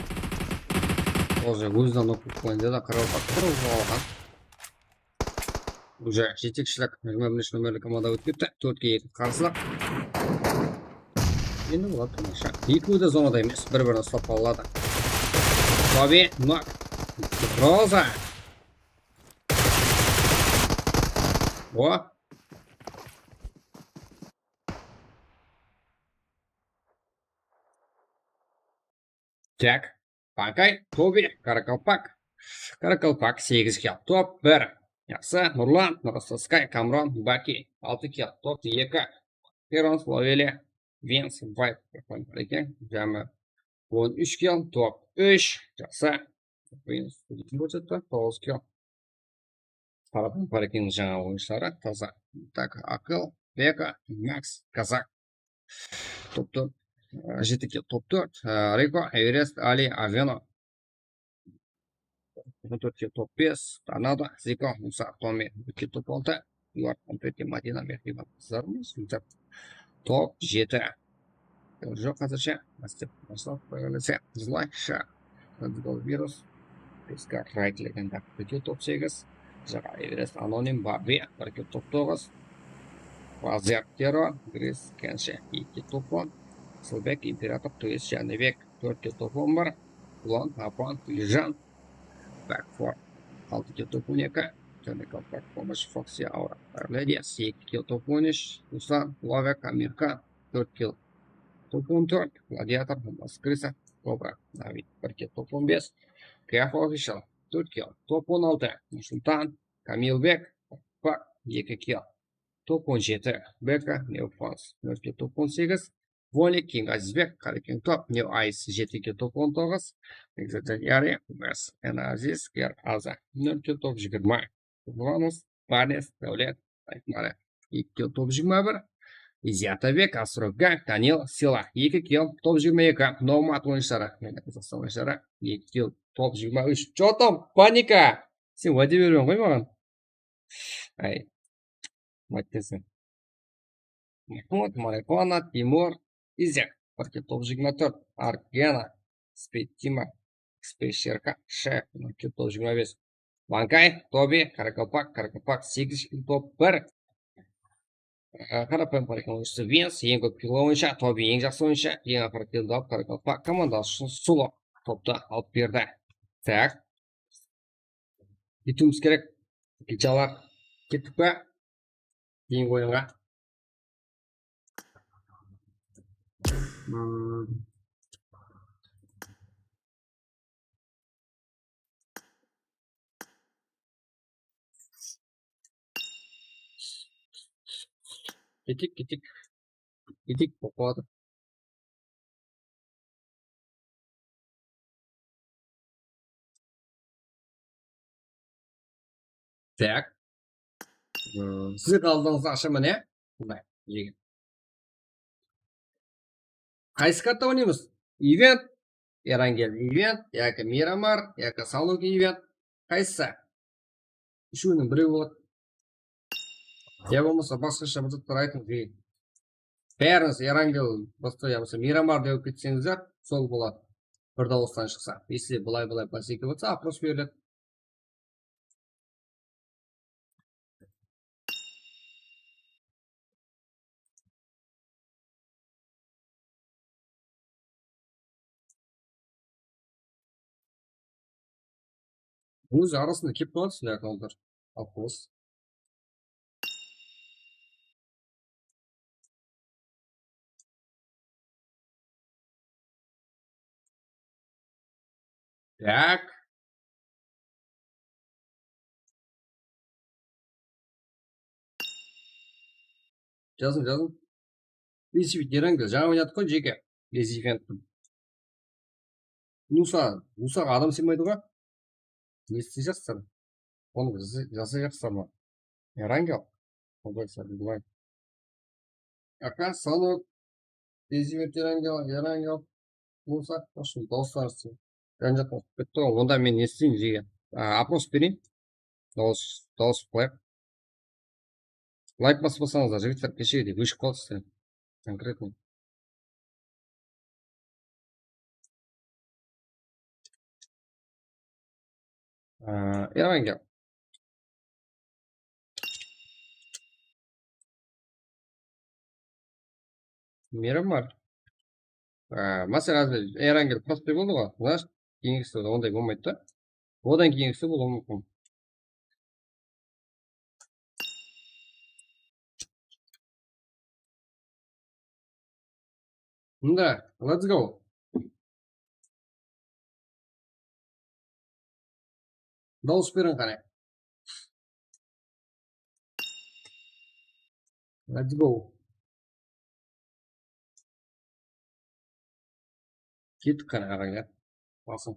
Ol jer ózinen nok bolıp qoyınca da qaraqalpaq turıp alǵan. Уже jetekshilik jigirma birinshi nomerli komanda ótip ketti. Tórtke eki qarsılıq. Endi bular tamasha. Ekewi de zonada emes, bir-birin uslap qala aladı. Tobi, nok. Roza. O. Tak. Bankay, Tobi, Karakalpak. Karakalpak, segiz kill, top bir. Yaqsı, Nurlan, Nurastovskay, Kamron, Baki, altı kill, top eki. Perons, Loveli, Vince, White, Rafael Mariken, Jamir, on úsh kill, top úsh. Yaqsı. Vince, toǵız kill. Qaraqalpaq Barakeniń jańa oyınshıları taza. Tak, Akıl, Beka, Max, Kazak. Top tórt, e, jeti kill, top tórt, e, Riko, Everest, Ali, Aveno. Tórt kill, top bes, Tornado, Ziko, Musa, Tomi, bir kill, top altı. Bular kompletke Madina, Mehriban qızlarımız. Top jeti. Joq házirshe. Mastep, Maslov, Qızılay, Sha, Virus, Piskar, Rayt, Legenda, Bitiw, top segiz, Jaǵa, Everest, Anonim, Barbi, bir kill, top toǵız, Lazert, Terror, Gris, Kenshi, eki kill, top on, Qızılbek, Imperator, Tuis, Jánibek, tórt kill, top on bir, Ulan, Apan, Giljan, Backford, altı kill, top on eki, Tönekal, Back, Pomosh, Foxy, Aura, Arledias, eki kill, top on úsh, Ruslan, Lovek, Amirkan, tórt kill, top on tórt, Gladiator, Hamas, Krisa, Kobra, Navid, bir kill, top on bes, Kef Official, tórt kill, top on altı, Nursultan, Kamilbek, Pak, eki kill, top on jeti, Beka, Neofans, tórt kill, top on segiz, Volik, King Azizbek, Qarakeńtop, New Ice, jeti kill, top on toǵız, Exotic Yari, Mes, Ena Aziz, Ger Aza, nol kill, top jigirma, Urbanus, Barnes, Dáwlet, Aytmare, eki kill, top jigirma bir, Izyatabek, Astroga, Danil, Sila, eki kill, top jigirma eki, Nomad oyınshıları, Qazaqstan oyınshıları, eki kill, top jigirma úsh. Jotam, panika! Sen wáde bergen ǵoy maǵan. Ay, Mattesen. Mahmud, Marihuana, Timur, Izek, bir kill, top jigirma tórt, Argena, Spetima, Spesherka, Shep, bir kill, top jigirma bes, Bankay, Tobi, Karakalpak, Karakalpak, segiz kill, top bir. Ee, Qarapayım Qarakalpak oyınshısı Vince, eń kóp kill oyınshı, Tobi eń jaqsı oyınshı, eń aqırı killdi alıp Karakalpak komandası ushın solo toptı alıp berdi. Tak. Ketiwimiz kerek. Giljalar, kettik pe? Keyingi oyınǵa. Hmm. Ketik, ketik. Ketik, boqadı. Tak. Sizlerdiń aldıńızda ashaman, ya? Bunday, jegen. Qaysı kartta oynaymız? Event, Erangel Event, yaki Miramar, yaki Saluki Event. Qaysısı? Úshewiniń birewi boladı. Ya bolmasa basqasha bir zatlar aytıń, jegen. Bárińiz Erangel bastı ya bolmasa Miramar dep ketseńizler, sol boladı. Bir dawıstan shıqsa. Если bılay-bılay báseke bolsa, oпрос beriledi. Óz arasında kelip qaladı sonday akkauntlar. Oпрос. Так. Jazıń, jazıń. Lizivent, Erangel, jańa oynadıq ǵoy, jeke. Lizivent. Musa, Musaǵa adam sıymaydı ǵoy. Ne isteyjaqsızlar? Onı jasa-, jasayjaqsızlar ma? Erangel. Onday sırdı bılay. Aka, Sanok, Lizivent, Erangel, Erangel. Musa, ushın dawıslarıńız. Jan jaqtan ushıp ketti ǵoy. Onda men ne isteyin, jege? A, oпрос bereyin. Dawıs, dawıs qoyaq. Layk baspasańızlar, jigitler, keshegidey óship qaldı sizler. Конкретно. Aa, Erangel. Miramar. Aa, máselen, házir Erangel prospekt boldı ǵoy. Значит, keyingisi onday bolmaydı da. Odan keyingisi bolıwı múmkin. Mında, let's go. Dawıs beriń qáne. Let's go. Kettik qáne, aǵaylar. Basıń.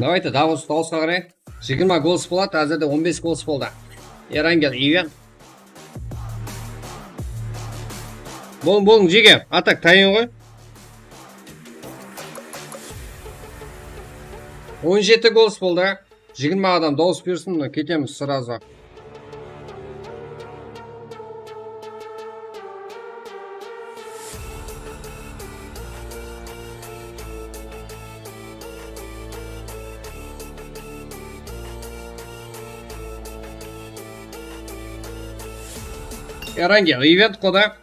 Давайте, dawıs, dawısqa qarayıq. Jigirma golos boladı, házirde on bes golos boldı. Erangel, Ivan. Bolıń, bolıń, jege. Atak, tayın ǵoy. On jeti golos boldı. Jigirma adam dawıs bersin, mına ketemiz srazu. Erangel, ivent qoda.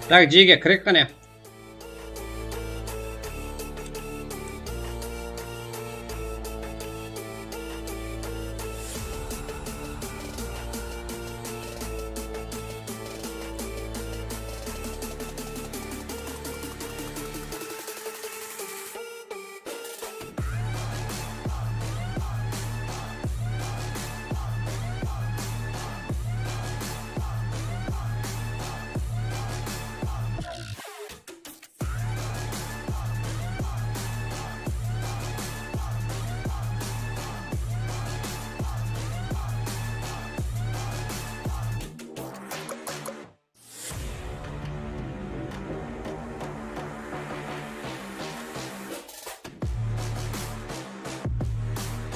Tak, jege, kirek qáne.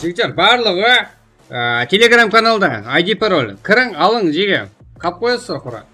Jigitler, barlıǵı, á, Telegram kanalda I D parol. Kiriń, alıń, jege. Qap qoyasızlar qura.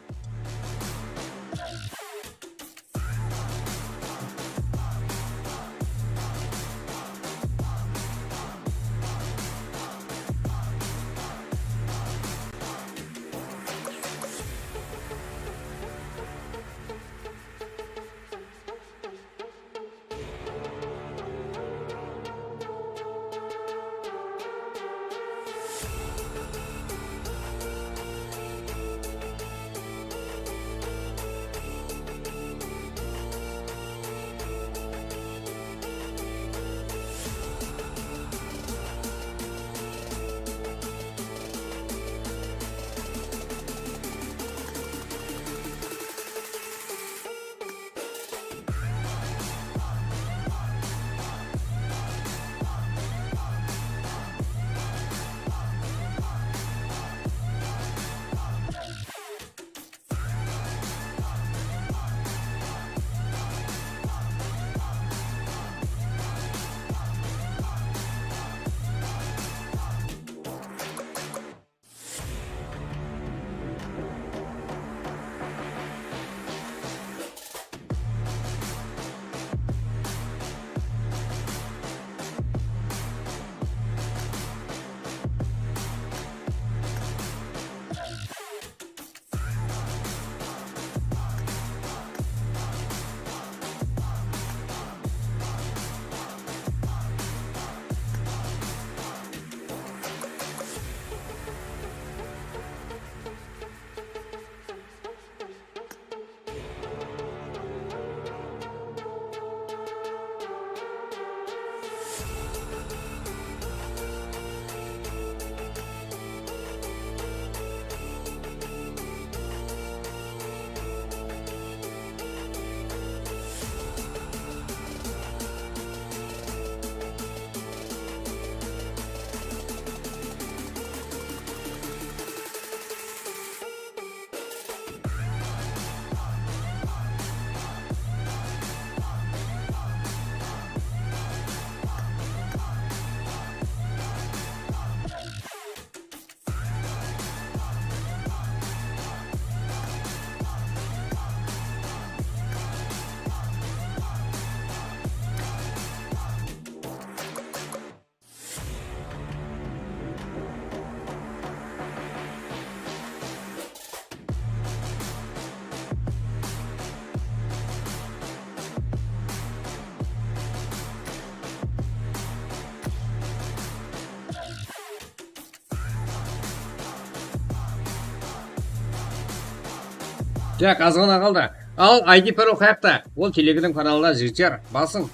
Tak, azǵana qaldı. Al, I D parol qayaqta? Ol Telegram kanalında, jigitler, basıń.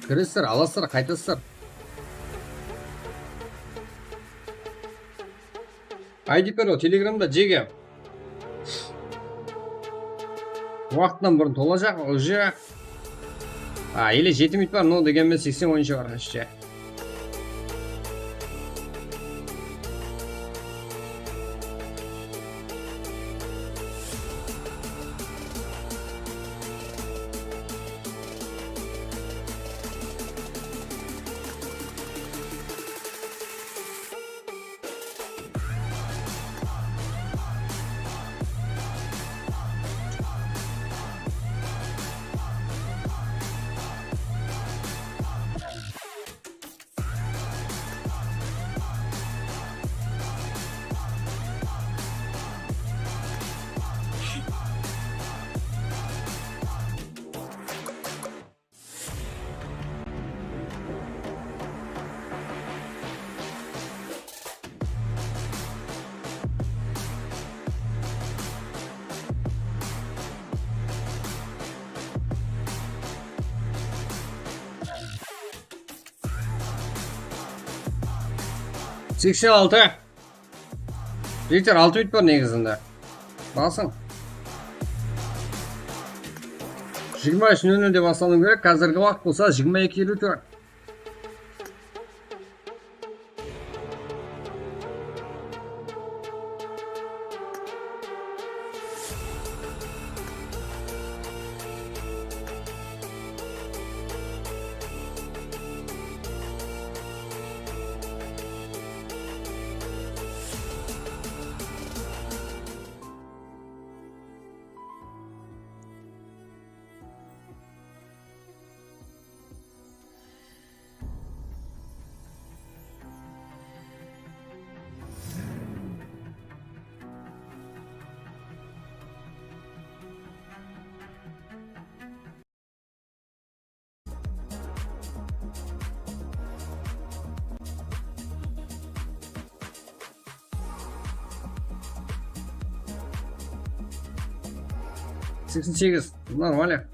Kiresizler, alasızlar, qaytasızlar. I D parol Telegramda, jege. Waqtınan burın tolajaq, уже. A, ele jeti minut bar, no degenmen seksen oyınsha bar, işte. Seksen altı. Jigitler, altı minut bar negizinde. Basıń. Jigirma úsh nol nolde baslanıw kerek. Házirgi waqıt bolsa jigirma eki elliw tórt. Seksen segiz, normal.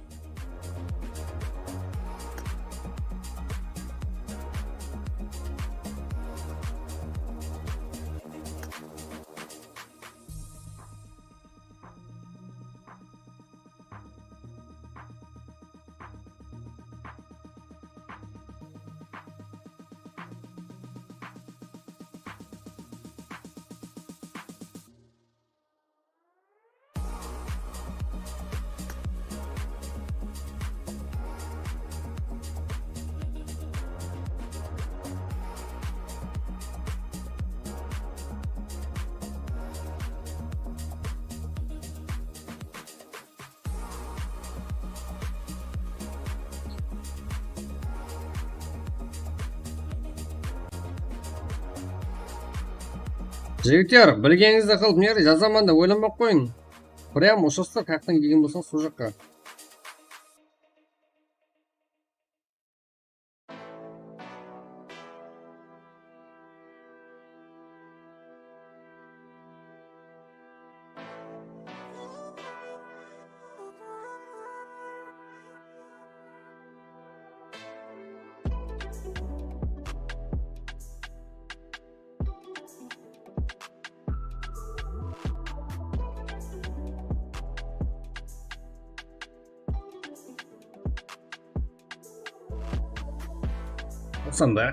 Jigitler, bilgenińizdi qılıp, ne jazaman dep oylanbay-aq qoyıń. Прям ushırıstı, qayaqtan kelgen bolsańız, sol jaqqa. Toqsanda.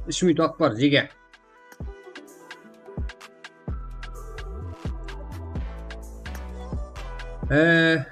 Úsh minut waqıt bar, jege. Ee,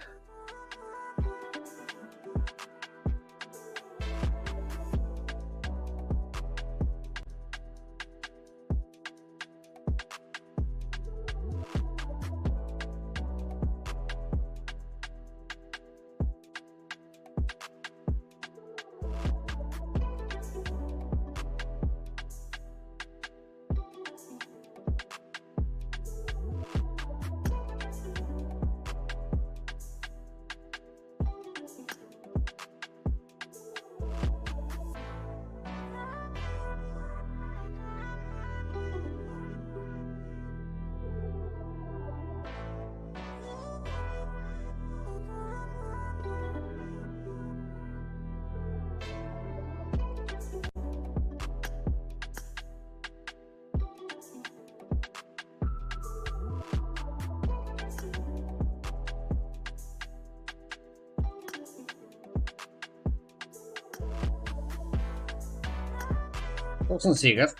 Toqsan segiz.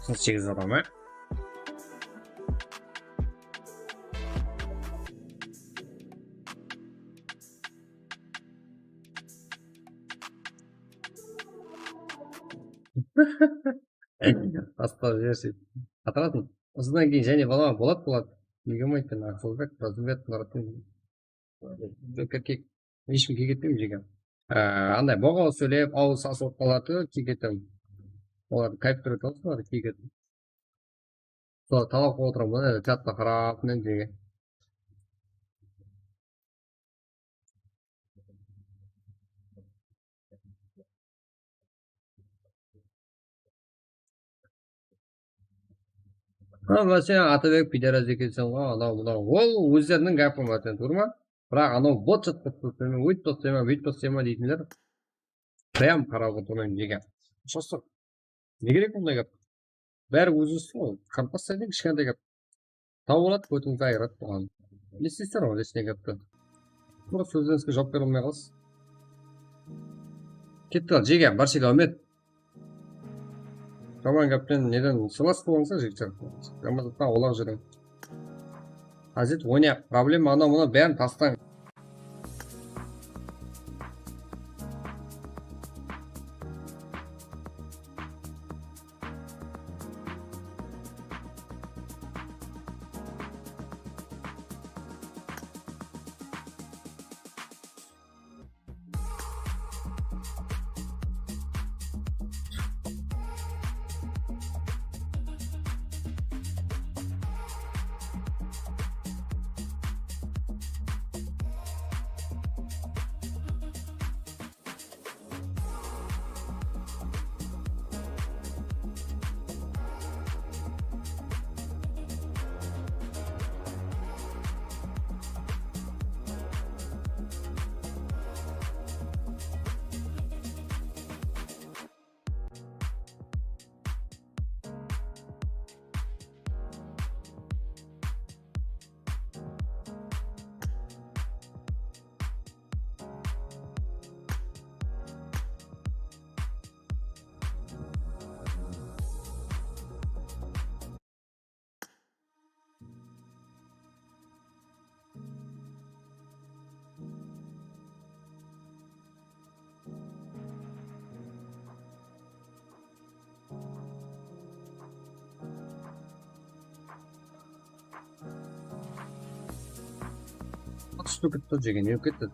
Toqsan segiz adam, e? Asqar, jigit. Atırasın. Usıdan keyin jáne balaman boladı, boladı. Nege bolmaydı? Aqılbek, Razımbet, Muratdın. Erkek, hesh kim kiygetpeymen, jege. Á, anday boǵaw sóylep, awız sasılıp qaladı, kiygetim. Olar kayf kóredi, solar kiygetim. Solar talap qılıp otırman, mına chatta qarap, men jege. Ha, sen Atabek pidaraz ekenseń ǵoy, anaw mınaw. Ol ózleriniń gápi, Márten, tuwrı ma? Biraq anaw bot jatqızıp turıp, men óytip tastayman, búytip tastayman deytinler. Прям qarap otırmayman, nege? Shostıq. Ne kerek onday gáp? Bári óz-ózsin ǵoy. Qartpas saydı kishkentay gáp. Tawıp aladı, kótińizdi ayıradı buǵan. Ne isteysiz ǵoy, leshne gápti. Tuwrı sózlerińizge juwap bere almay qalasız. Ketti ǵal, jege, bárshege áwmet. Jaman gápten neden sıylas bolıńsa, jigitler. Jaman zattan awlaq júriń. Házir oynayıq. Problema anaw mınaw bárin tastań. Atış tugitdi jegen, ne ketdi?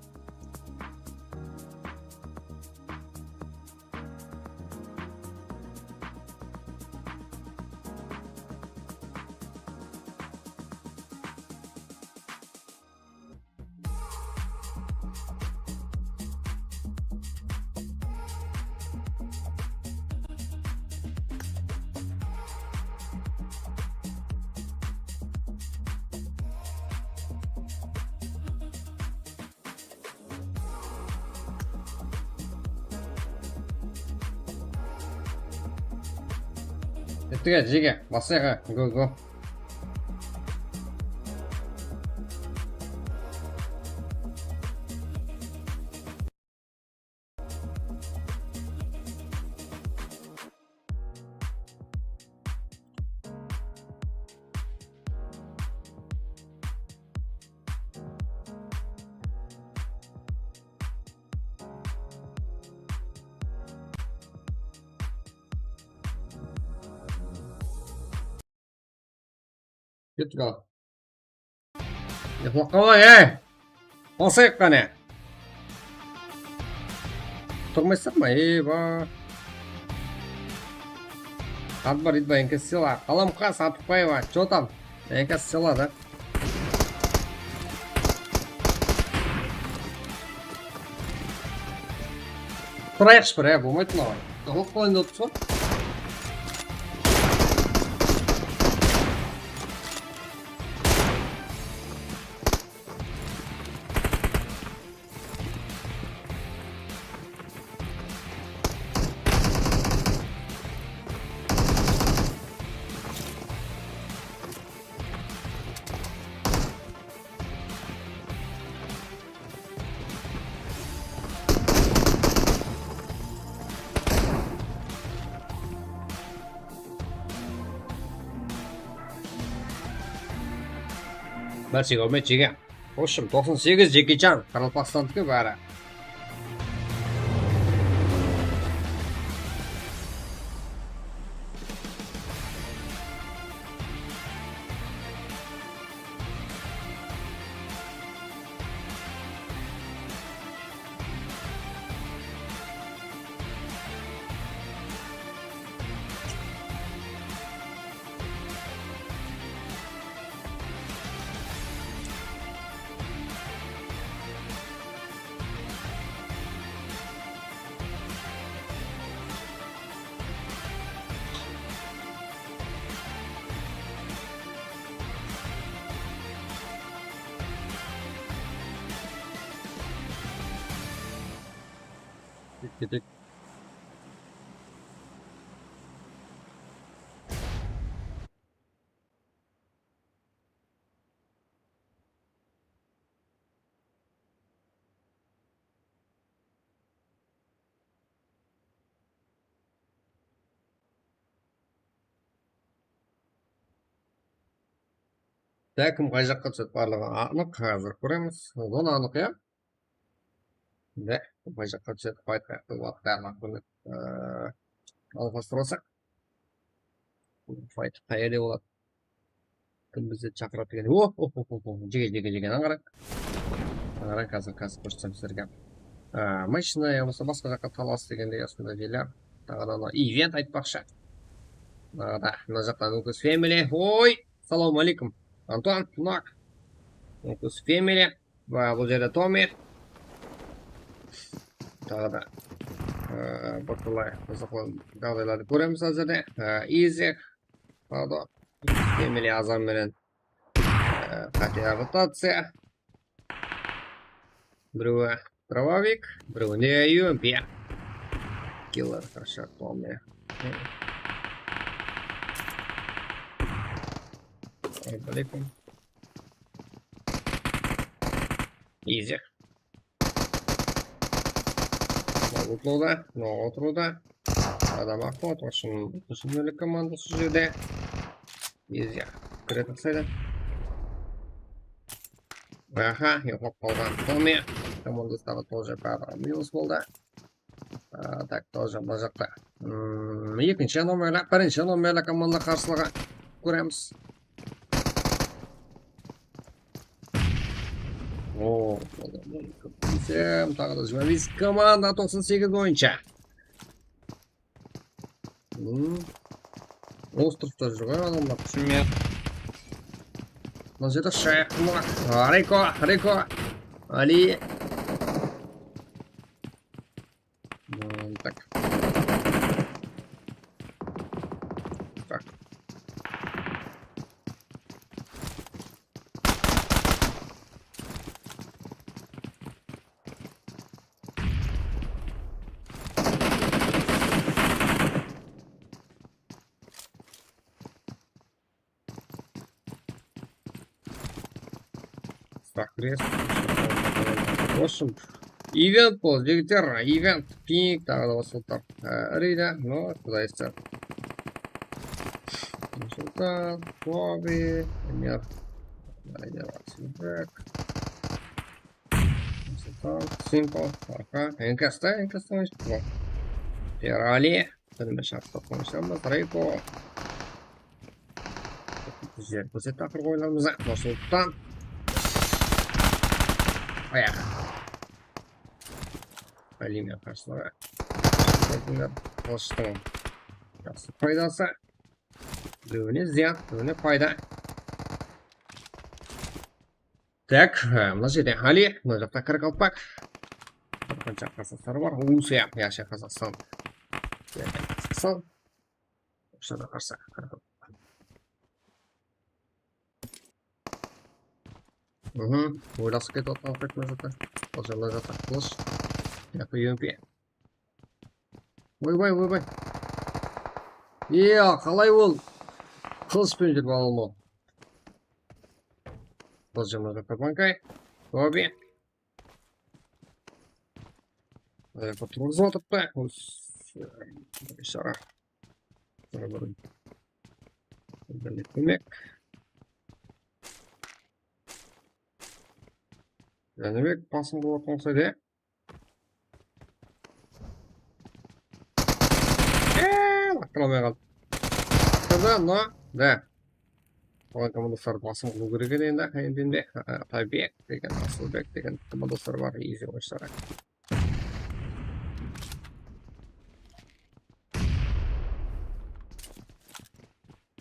Kettik, jege, baslayıq, go, go. Kettik al. Uxlap qalmay, ey! Basayıq qáne. Turmaysızlar ma? Eyba. Adbar, Idba, Enka Sela. Qalamqa Satıqbaeva. Чё там? Enka Sela da. Turayıqshı bir, e, bolmaydı mınaw. Lıp qoyın da tursa. Bárshege áwmet, jege. В общем, toqsan segiz Jeki Chan, Qaraqalpaqstandiki bári. Ketek. Dá, kim qay jaqqa túsedi, barlıǵı anıq, házir kóremiz. Zona anıq, ya? Dá, kim qay jaqqa túsedi, fayt qayaqta boladı, bárlıq kúni, ıı, alqastırmasaq. Fayt qayerde boladı? Kim bizdi shaqıradı degen. Oh, oh, oh, oh, oh. Jege, jege, jege. Ańarań. Ańarań, házir, házir kórsetsem sizlerge. Á, mashina yamasa basqa jaqqa talas degende, usınday jeler. Taǵı da mına event aytpaqshı. Taǵı da mına jaqtan Nukus Family. Oy, salawma aleykum. Anton, Nok. Nukus Family. Va bul jerde Tommy. Taǵı da, á, bir talay qızıqlı jaǵdaylardı kóremiz házirde. Á, Easy. Pardon. Family azan menen, e, qáte rotaciya. Birewi Drovovik, birewinde U M P. Killer, хорошо, Tommy. Assalamu aleykum. Easy. Mına otırıwda, mına otırıwda. Adam aqlı, otırıwshınıń, otırıwshınıń komandası jerde. Easy. Kiredi uqsaydı. Aha, yoqlap qalǵan Tommy. Komandası taǵı тоже báribir minus boldı. A, tak, тоже mına jaqta. Hmm, ekinshi nomerli, birinshi nomerli komanda qarsılıǵı kóremiz. O, desem, taǵı da jigirma bes komanda toqsan segiz boyınsha. Hmm. Ostrovta júr ǵoy adamlar. Shúmet. Mına jerde shayaq qılma. Riko, Riko. Ali. М, так. Так. Faqir. В общем, event bol, jigitler, event, ping, taǵı da basıldı. Rida, no, qudayısı. Nursultan, Tobi, Emir. Rida, Silbek. Nursultan, Simple, aha, N K S ta, N K S ta, Perali. Bilme shaqtı qońshamız, Reyko. Bizler kórsette aqırǵı oyınlarımızda. Nursultan. Ayaq. Alime qarsılıǵı. Qılıshtıń jaqsı paydası. Birewine zıyan, birewine payda. Tak, e, mına jerde Ali, mına jaqta Qaraqalpaq. Bir qansha qarsaqlar bar. Rusiya, yaqshı Qazaqstan. Qazaqstan. Usı da qarsaq, Qaraqalpaq. Mhm, oylasıp ketip atqan oqıydı mına jaqta. Ol jaqta qılısh. Yaqı U M P. Oybay, oybay. Iya, qalay ol? Qılıshpen júrip ala almaw. Qılısh jamasa kapankay. Tobi. Ayaqqa turǵızıp atırıptı. Beshara. Bir, bir, bir kómek. Jánibek basın bolıp atqan uqsaydı, ya. Eee, laqtırmay qaldı. Laqtırdı, no, da. Oǵan komandoslar basın qılıw kerek edi endi, endi, endi. Ataybek degen, Asılbek degen komandoslar bar, easy oyınshılar.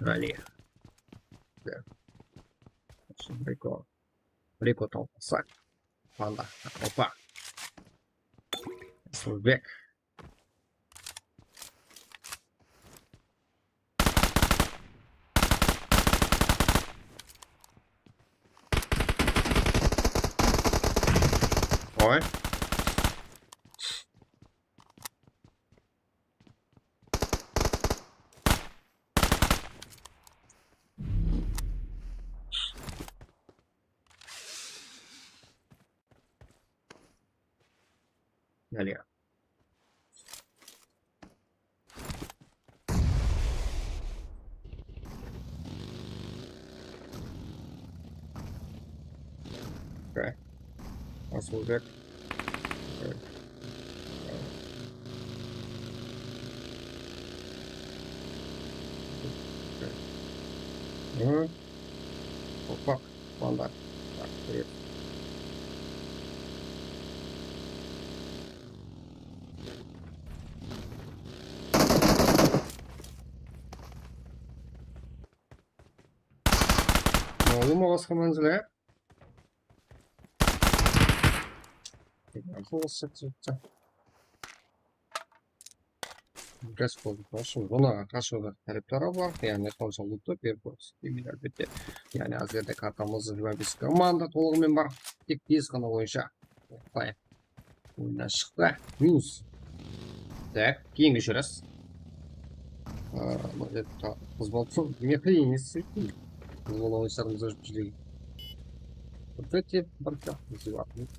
Али. Да. Рико. Рико тауып алса. Панда. Опа. Асылбек. Ой. Италия. Okay. Asılbek. Okay. Okay. Hı? Opak. Valla. Tak, привет. Mawlı ma basqa mánzil, ya? Aqıl qılsaq, Gaz boldı. Вообщем, zonaǵa qashıwda táreptarı bar. Yaǵnıy, qansha lutı berip qoyıpsız. Deymen, álbette. Yaǵnıy, házirde kartamızda jigirma bes komanda tolıǵımen bar. Tek bes ǵana oyınsha. Qıtay oyınnan shıqtı. Minus. Tak, keyingi júresiz. Aa, mına jerde ta-, qız balıqtıń mexi emes. Qız balıqtıń oyınsharımızda júrip júrgen. Вот эти бардак, зеватники.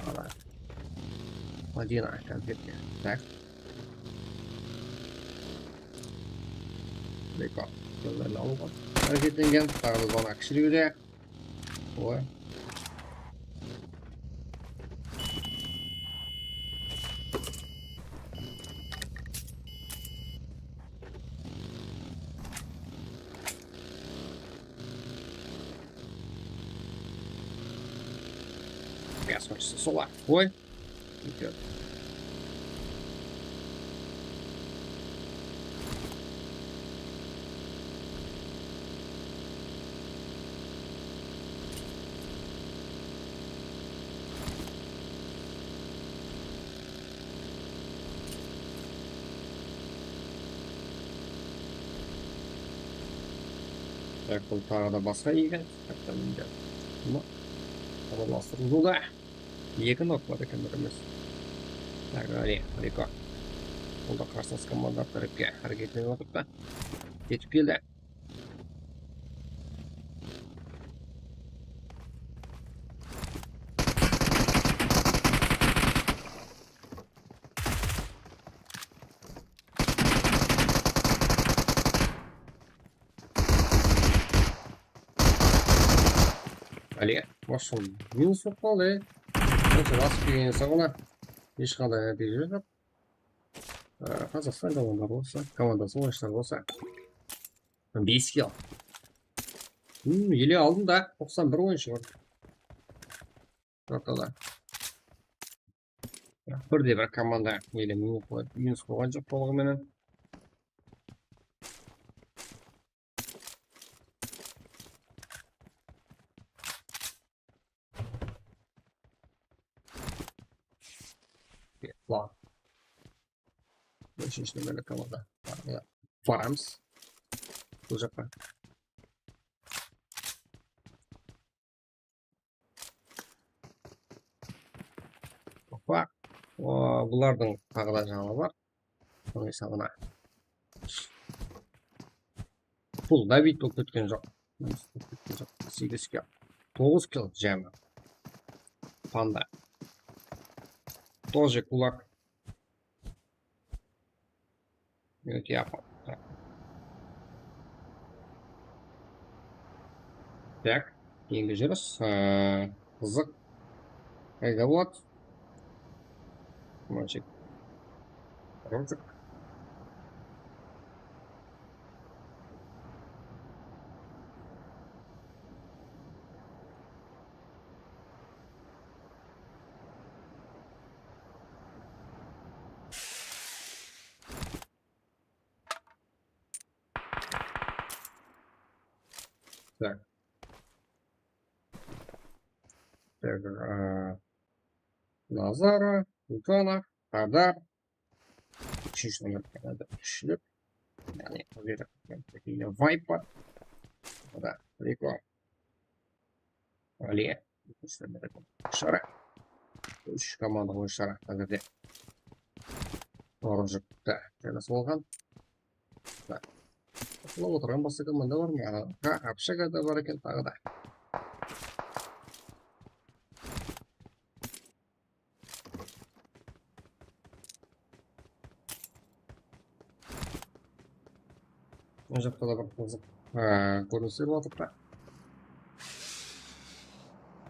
Ana. Madina, konfetke. Tak. Rekord. Jollardı alıwǵa háreketlengen. Taǵı da zona kishireyirek. Oy. Gaz qoyıshısı solar. Oy. Ketedi. Tak, bul taǵı da basqa eken. Qaytadan mınaw oralastırıldı. Eki nok bar eken, bir emes. Tak, áne, Riko. Bul da qarsılas komanda tárepke háreketlenip atırıptı. Jetip keldi. Ále, basshım, minus bolıp qaldı, e. Qanshası basıp kelgen soń ona hesh qanday nátiyje joq. Á, Qazaqstan komandası bolsa, komandası oyınshılar bolsa. Bes kill. Hmm, ele aldım da, toqsan bir oyınshı bar. Ortada. Bir de bir komanda ele minus qoy-, minus qoyǵan joq tolıǵı menen. Plan. Úshinshi nomerli komanda. Baramız. Bul jaqqa. Opa. O, bulardıń taǵı da jańa bar. Sonıń esabına. Bul nabit bolıp ketken joq. Nabit bolıp ketken joq. Segiz kill. Toǵız kill jámi. Panda. Тоже кулак. Minut yapıp. Tak. Endi júris. Ee, qızıq. Qayda boladı? Mınanshı. Rojik. Tak. Tak, e, Nazara, Sultanov, Qadar. Úshinshi nomer, Qadar, úshlik. Yaǵnıy, bul jerde Viper. Qadar, Riko. Ále. Shara. Úsh komanda oyınshıları házirde orınjıqta jaylası bolǵan. Uxlap otırǵan basqa komanda bar ma? Ha, общага da bar eken taǵı da. Mına jaqta da bir qızıq, ha, kórinisler bar turıptı.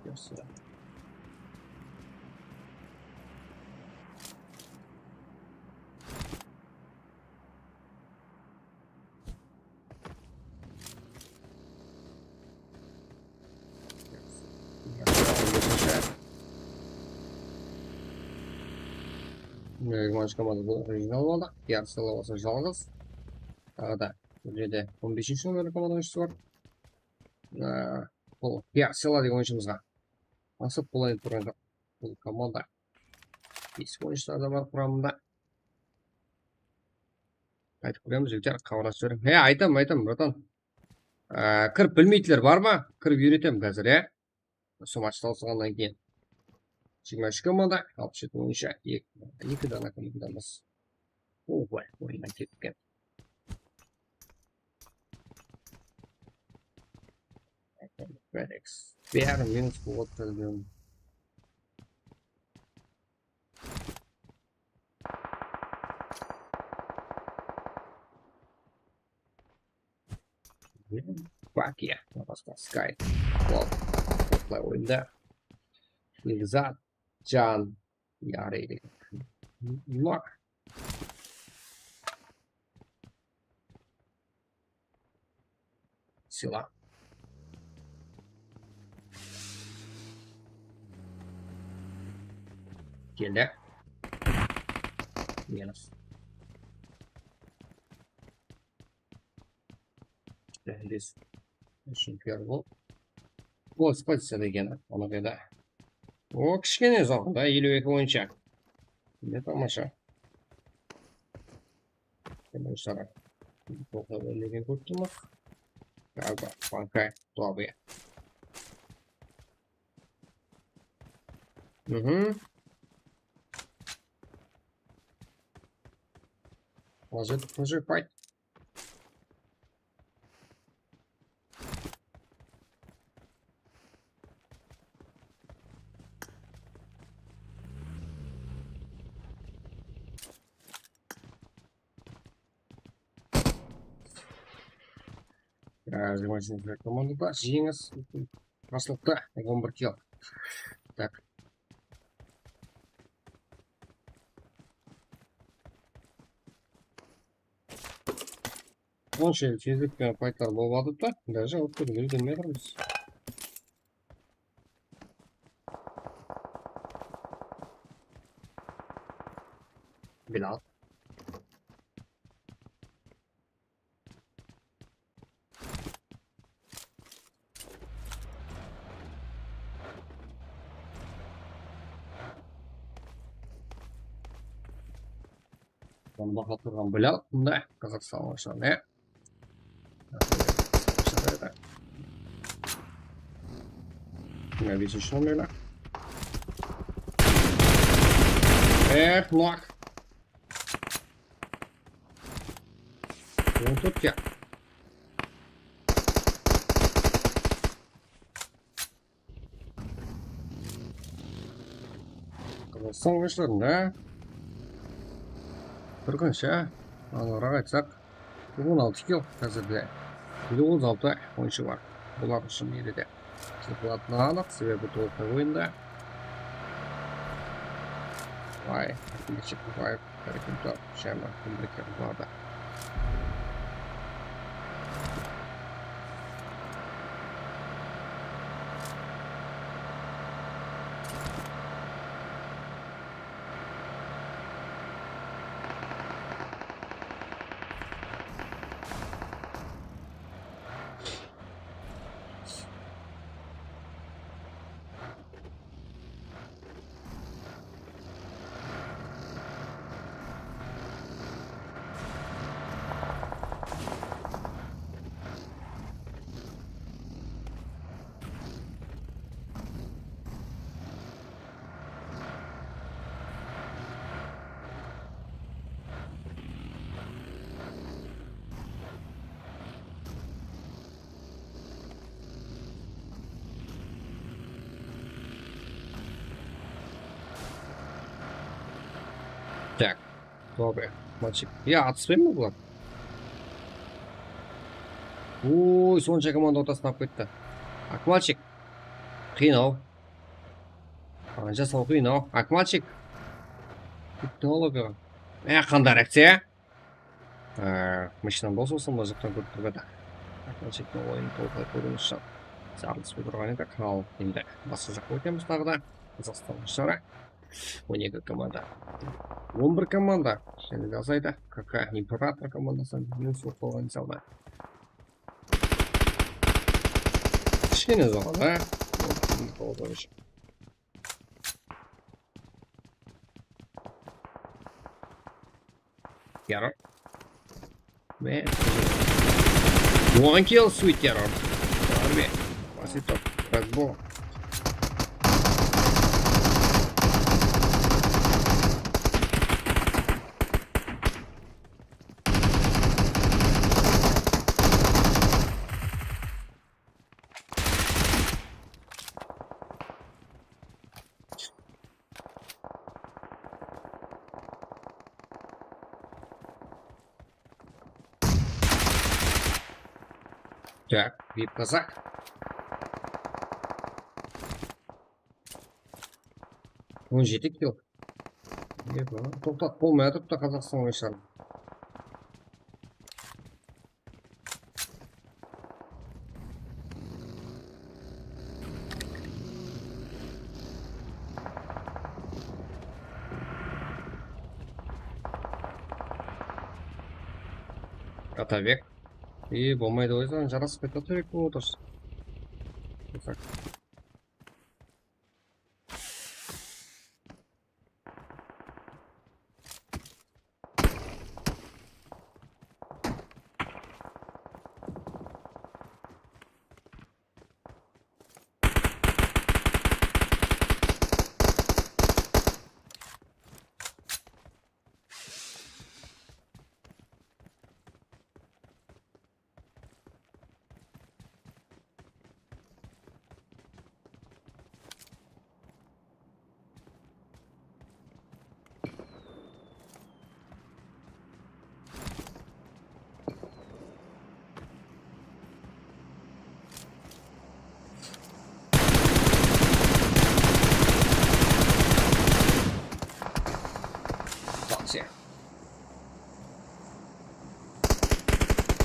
Jaqsı. Jigirmanshı komanda jıynaldı. Yarısılar bolsa jalǵız. Taǵı da bul jerde on besinshi nomerli komanda oyınshısı bar. Aa, bul Yarısılar degen oyınshımızǵa basıp bolayın turǵan joq. Bul komanda bes oyınshısı da bar quramında. Qaytıp kiremiz, jigitler, xabarlasıp jiberiń. He, aytam, aytam, bratan. Á, kirip bilmeytiler bar ma? Kirip úyretem házir, ya. Usı match tawsılǵannan keyin. Jigirma úsh komanda, alpıs jeti boyınsha eki, eki dana komandamız. Oy, oyınnan ketken. Bári minus bolıp turdı. Bakiya, basqa Sky. Qol, qolay oyında. Egzat, Jan, Yari. Nima? Sıyla. Keldi. Minus. Bes. Úshinshi piar bol. Gol spaziyada ekeni, ona qıyda. O, kishkene uzaǵında, eliw eki boyınsha. Ne tamasha. Bunıń sarı. Toqta bóligen kóp tumaq. Galiba, bankay, tuwa. Mhm. Házir, házir, fight. Jigirma úshinshi komandada jeńis. Baslıqta on bir kill. Tak. Onshelli tezlik penen faytlar bolıp atırdı da, даже alıp ketip úlgermey atırmız. Bilal. Onı baqlap turǵan Bilal, mında Qazaqstan oyınshıları, ne? Mına besinshi nomerler. Eh, nok. On tórt ya. Qazaqstan oyınshılarında bir qansha, ańıraq aytsaq, on altı kill házirde. Endi otız altı oyınshı bar. Bular ushın ele de kep bolatını anıq, sebebi tolıqtay oyında. Vay, Abdulbek Shekirbaev, Barakinto, Shayman, Abdulbek Shekirbaev. Tak. Dobre. Akmalchik. Ya, atıspay ma bular? Oy, sonsha komanda ortasına alıp ketti. Akmalchik. Qıyın-aw. Qanshası qıyın-aw. Akmalchik. Bitti ol oqıǵan. E, qanday reakciya? Á, mashinań dawısı bolsa mına jaqtan kórip turıp edi. Akmalchiktiń oyının tolıq kórip shıǵar. Biz aralısıp otırǵan edik, al endi basqa jaqqa ótemiz taǵı da. Qazaqstan shara. On eki komanda. On bir komanda. Jáne de azaydı. K K Imperator komandası minus bolıp qalǵan esaplada. Kishkene uzaǵan, á? Yarar. Ve one kill, sweet, yarar. Harbi. Pasitok. Разбор. Tak, vip kazak. On jeti kill. Toqtap bolmay atırıptı Qazaqstan oyınshıları. Atabek. İyi, bolmaydı, o yüzden jarasıp ketti Atabek, bu otır.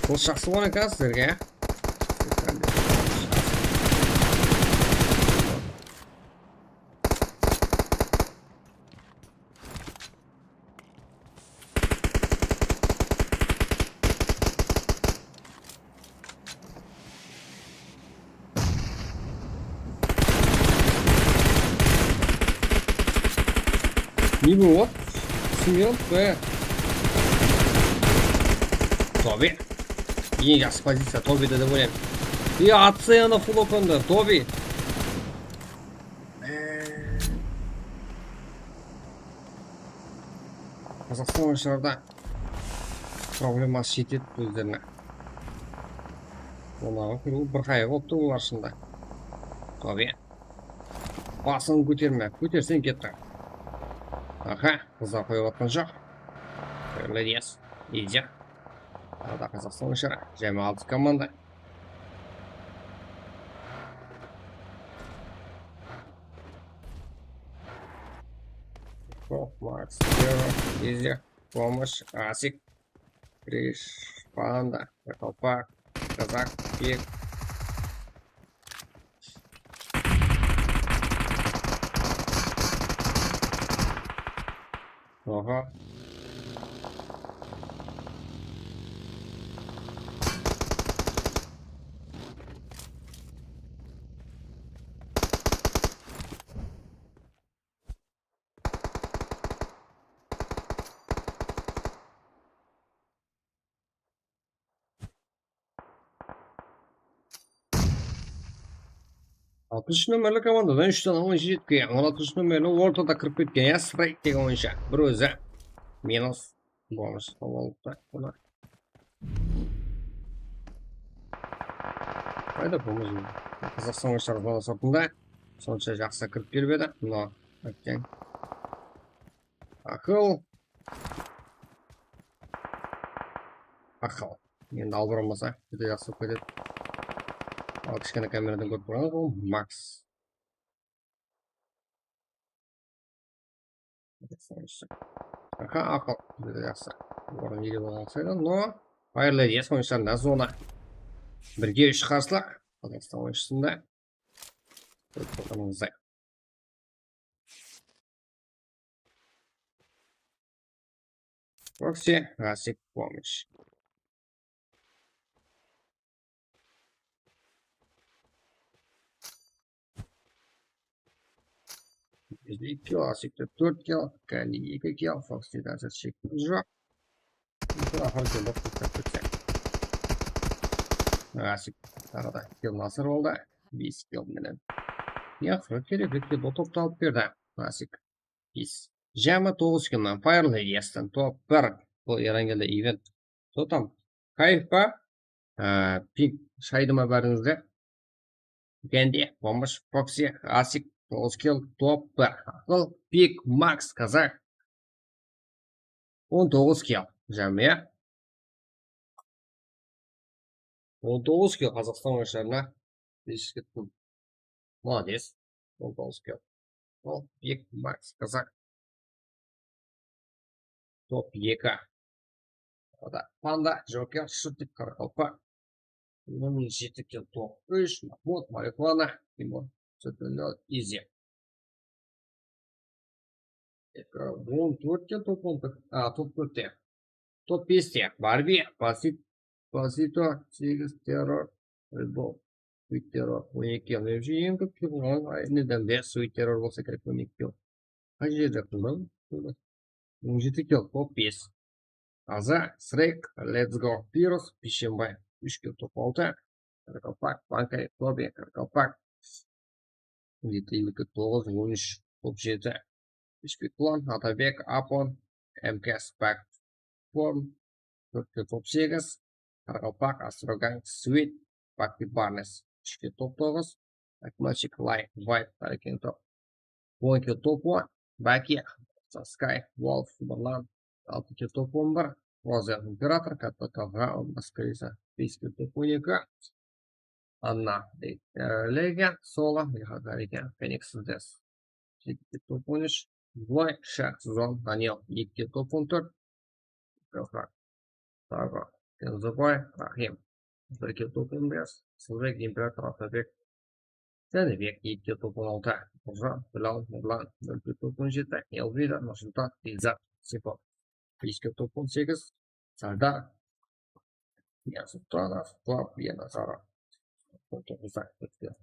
Bul jaqsı bolǵan eken sizlerge. Ne bolıp atır? Túsinbey atırmız ba? Tobe. Eń jaqsı poziciya, Tobe dedi, oylayman. E, atsa yana full okonda, Tobe. Qazaqstan oyınshılarda probleması jetedi ózlerine. Onaǵı kóriw bir qayǵı bolıp tur olar shında. Tobe. Basıń kóterme, kóterseń kettiń. Aha, qızlar qoyıp atqan joq. Молодец. Easy. Taǵı da Qazaqstan oyınshıları. Jámi altı komanda. Top Max, Zero, Easy, Помощь, Asik, Krish, Panda, Kalpak, Kazak, Pik. Oha. Altmış nomerli komandadan úsh dana oyınshı jetken. On altınshı nomerli ortada kirip ketken, ya, Sprayt degen oyınshı. Bir ózi minus. Bomız alıp alıptı bunı. Qayda bomız? Qazaqstan oyınshıları zona sırtında. Sonsha jaqsı kirip kelip edi. Mına, aytayın. Aqıl. Aqıl. Endi albaran bolsa, júdá jaqsı bolıp ketedi. Al, kishkene kameradan kórip turǵanıńız ol Max. Aha, aqıl. Júdá jaqsı. Orın iyelep alǵan saydı, no. Fire Lady oyınshılarında zona. Birge úsh qarsı. Qazaqstan oyınshısında. Kórip turǵanıńızday. Proxy, Rasik, Pomısh. Bizde eki kill, Rasikte tórt kill, Kandi eki kill, Foxyde házir shekimiz joq. Bizde axır killdi qutqarıp ketse. Rasik taǵı da kill nasır boldı. Bes kill menen. Ya, qırq kerek, ret kill, bul toptı alıp berdi. Rasik. Bes. Jama toǵız kill menen Fire Lady Aston top bir. Bul Erangelde event. Totam. Kayf pa? Á, ping shaydı ma bárińizde? Kendi, Bombash, Proxy, Asik, toǵız kill, top bir. Aqıl, Pik, Max, Kazak. On toǵız kill. Jamiya. On toǵız kill Qazaqstan oyınshılarına. Bes kettim. Molodec. On toǵız kill. Ol Pik, Max, Kazak. Top eki. Oda Panda, Joker, Shutnik, Qaraqalpaq. On jeti kill, top úsh, Mahmud, Marihuana, Timur, Sótpilli, Izi. On tórt kill, top on bir, a, top tórtte. Top beste, Barbi, Basit, Basito, segiz, Terror, Red Bull, Sweet Terror, on eki kill. Menimshe, eń kóp kill qılǵan, neden de Sweet Terror bolsa kerek, on eki kill. Qay jerde qıldım? On jeti kill, top bes. Aza, Shrek, Let's Go, Pirus, Bishembay, úsh kill, top altı. Qaraqalpaq, Bankay, Tobi, Qaraqalpaq. Jeti, eki, toǵız, on úsh, top jeti. Úsh kill, Klan, Atabek, Apon, M K, Spak, Form, tórt kill, top segiz. Qaraqalpaq, Astrogang, Sweet, Bakti, Barnes, úsh kill, top toǵız. Akmalchik, Lay, White, Tarikento, on kill, top on. Baki, Sky, Wolf, Subarlan, altı kill, top on bir. Rozer, Imperator, Katta Kavra, Maskarisa, bes kill, top on eki. Anna, e, Legion, Solo, Miha Gariga, Fenix, Des, jeti kill, top on úsh. Bloy, Shaq, Zon, Daniel, eki kill, top on tórt. Gafrak, Sago, Kenzoboy, Rahim, bir kill, top on bes. Sılbek, Imperator, Atabek, Jánibek, eki kill, top on altı. Qurjan, Bilal, Nurlan, nol kill, top on jeti. Elvira, Nursultan, Ilzat, Sipov, bes kill, top on segiz. Sardar, Yasultanov, Klav, Yanazarov, on toǵızda ótken.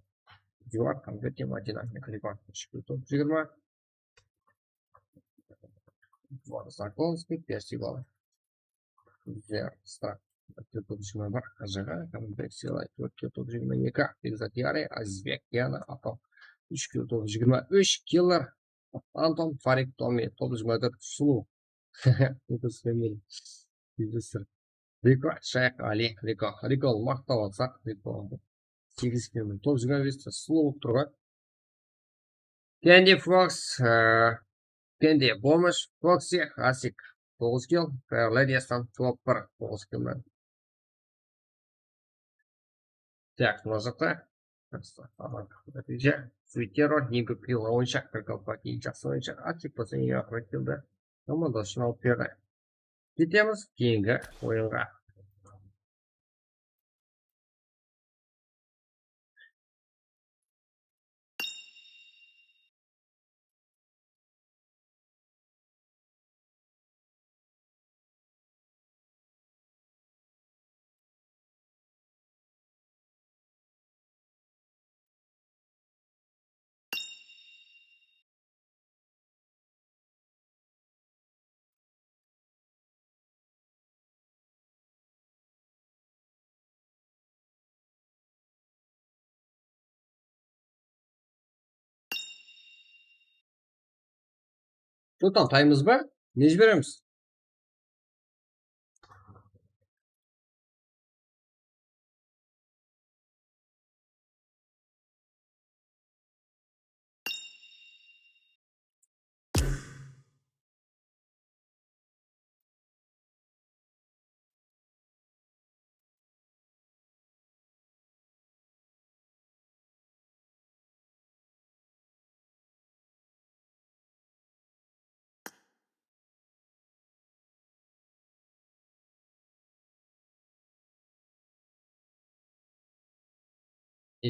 Diyar, Konvertin, Madina, Mehribon, úsh kill, top jigirma. Vlad Zakonskiy, Percival, Versta, tórt kill, top jigirma bir. Ajıǵa, Konvertin, tórt kill, top jigirma eki. Bekzat Yari, Azizbek, Yana, Atom, úsh kill, top jigirma úsh. Killer, Anton, Farik, Tomi, top jigirma tórt. Sulu. Bizde sırı. Riko, Shayx, Ali, Riko, Riko, maqtap alsaq, Riko. Segiz kilometr. Top jigirma beste slow turǵan. Kendi Fox, e, Kendi Bombash, Foxy, Asik, toǵız kill, Fire Lady Aston, top bir, toǵız kill menen. Tak, mına jaqta. Natija, Sweet Terror, eń kóp kill oyınshı, Qaraqalpaq eń jaqsı oyınshı, Atik bolsa eń aqırǵı killdi komandası ushın alıp berdi. Ketemiz keyingi oyınǵa. Total taymız ba? Ne jiberemiz?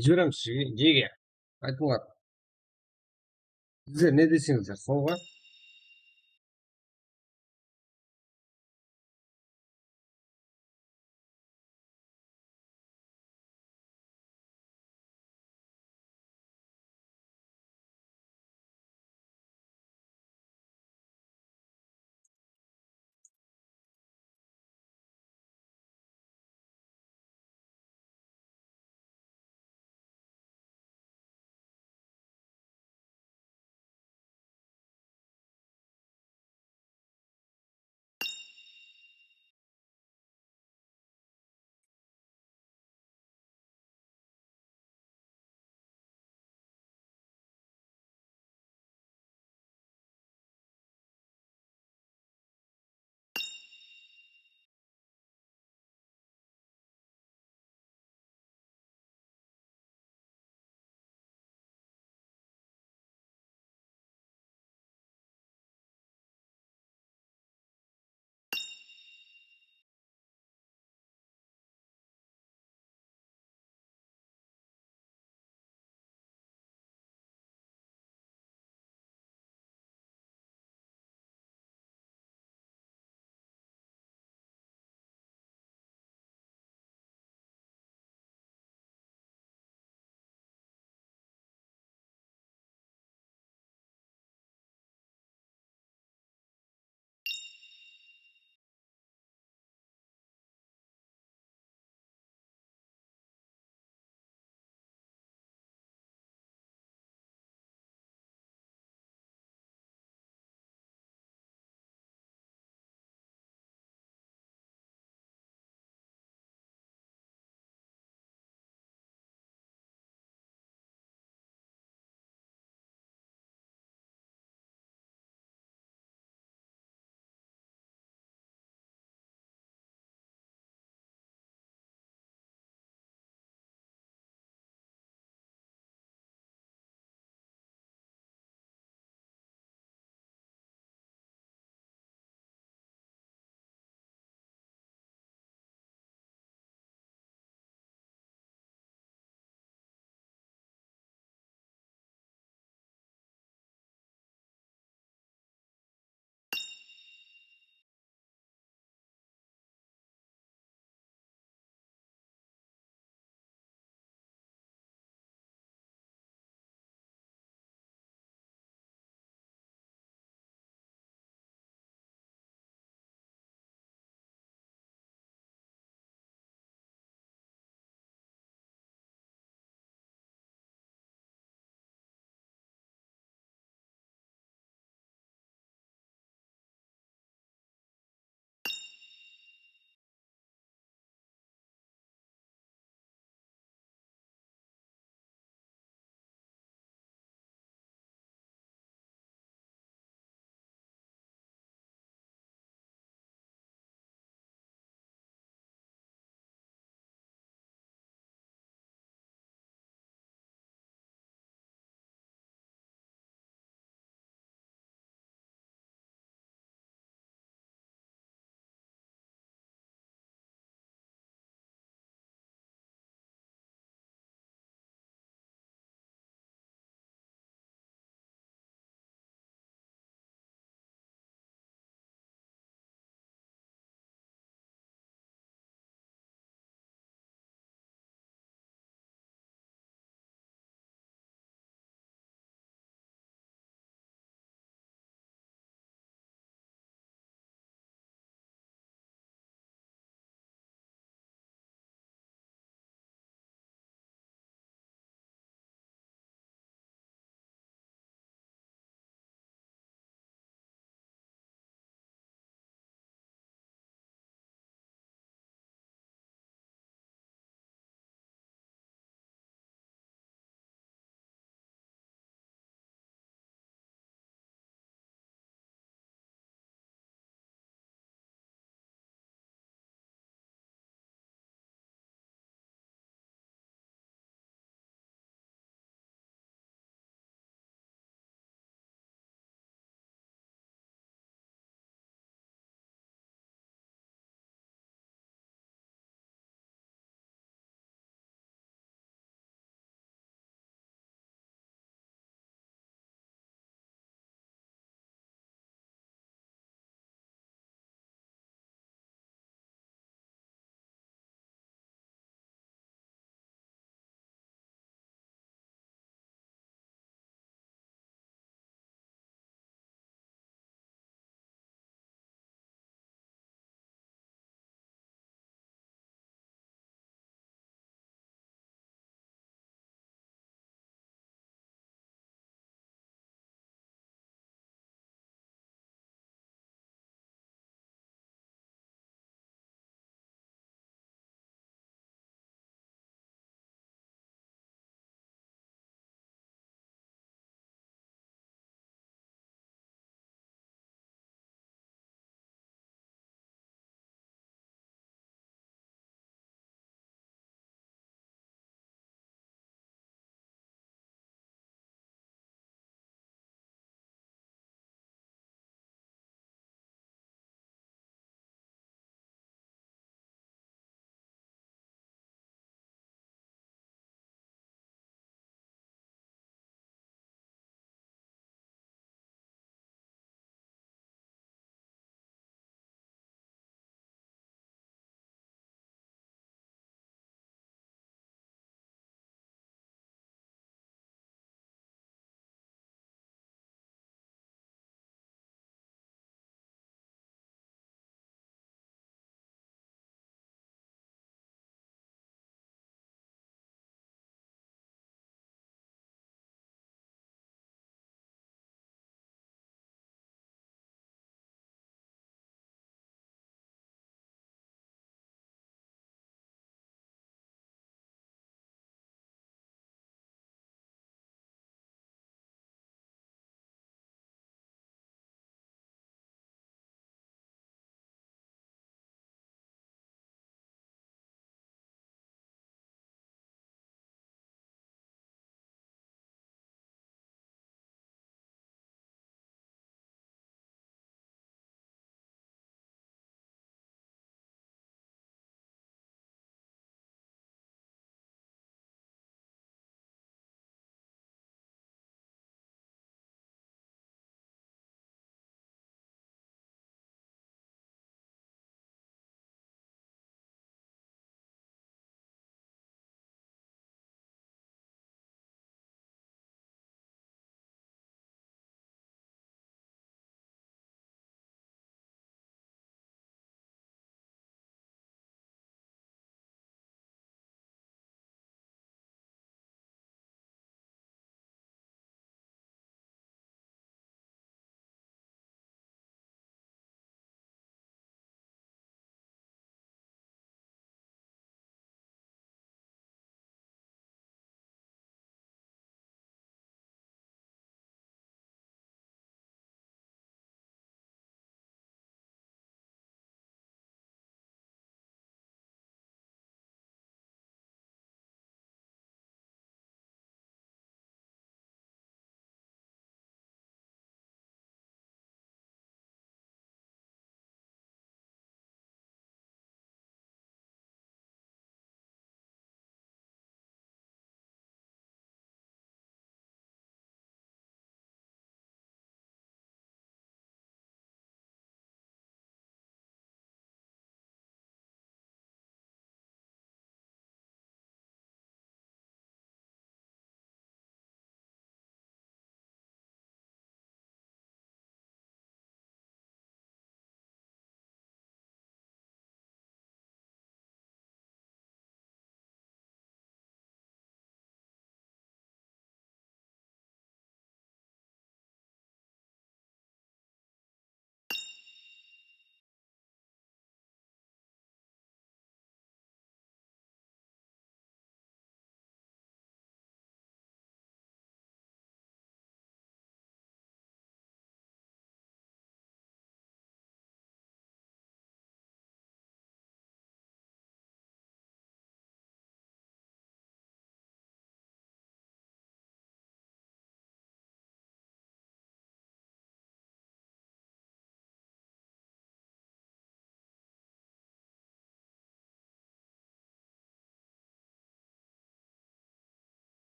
Jiberemiz sizge, nege? Aytıńlar. Sizler ne deseńizler, solǵa.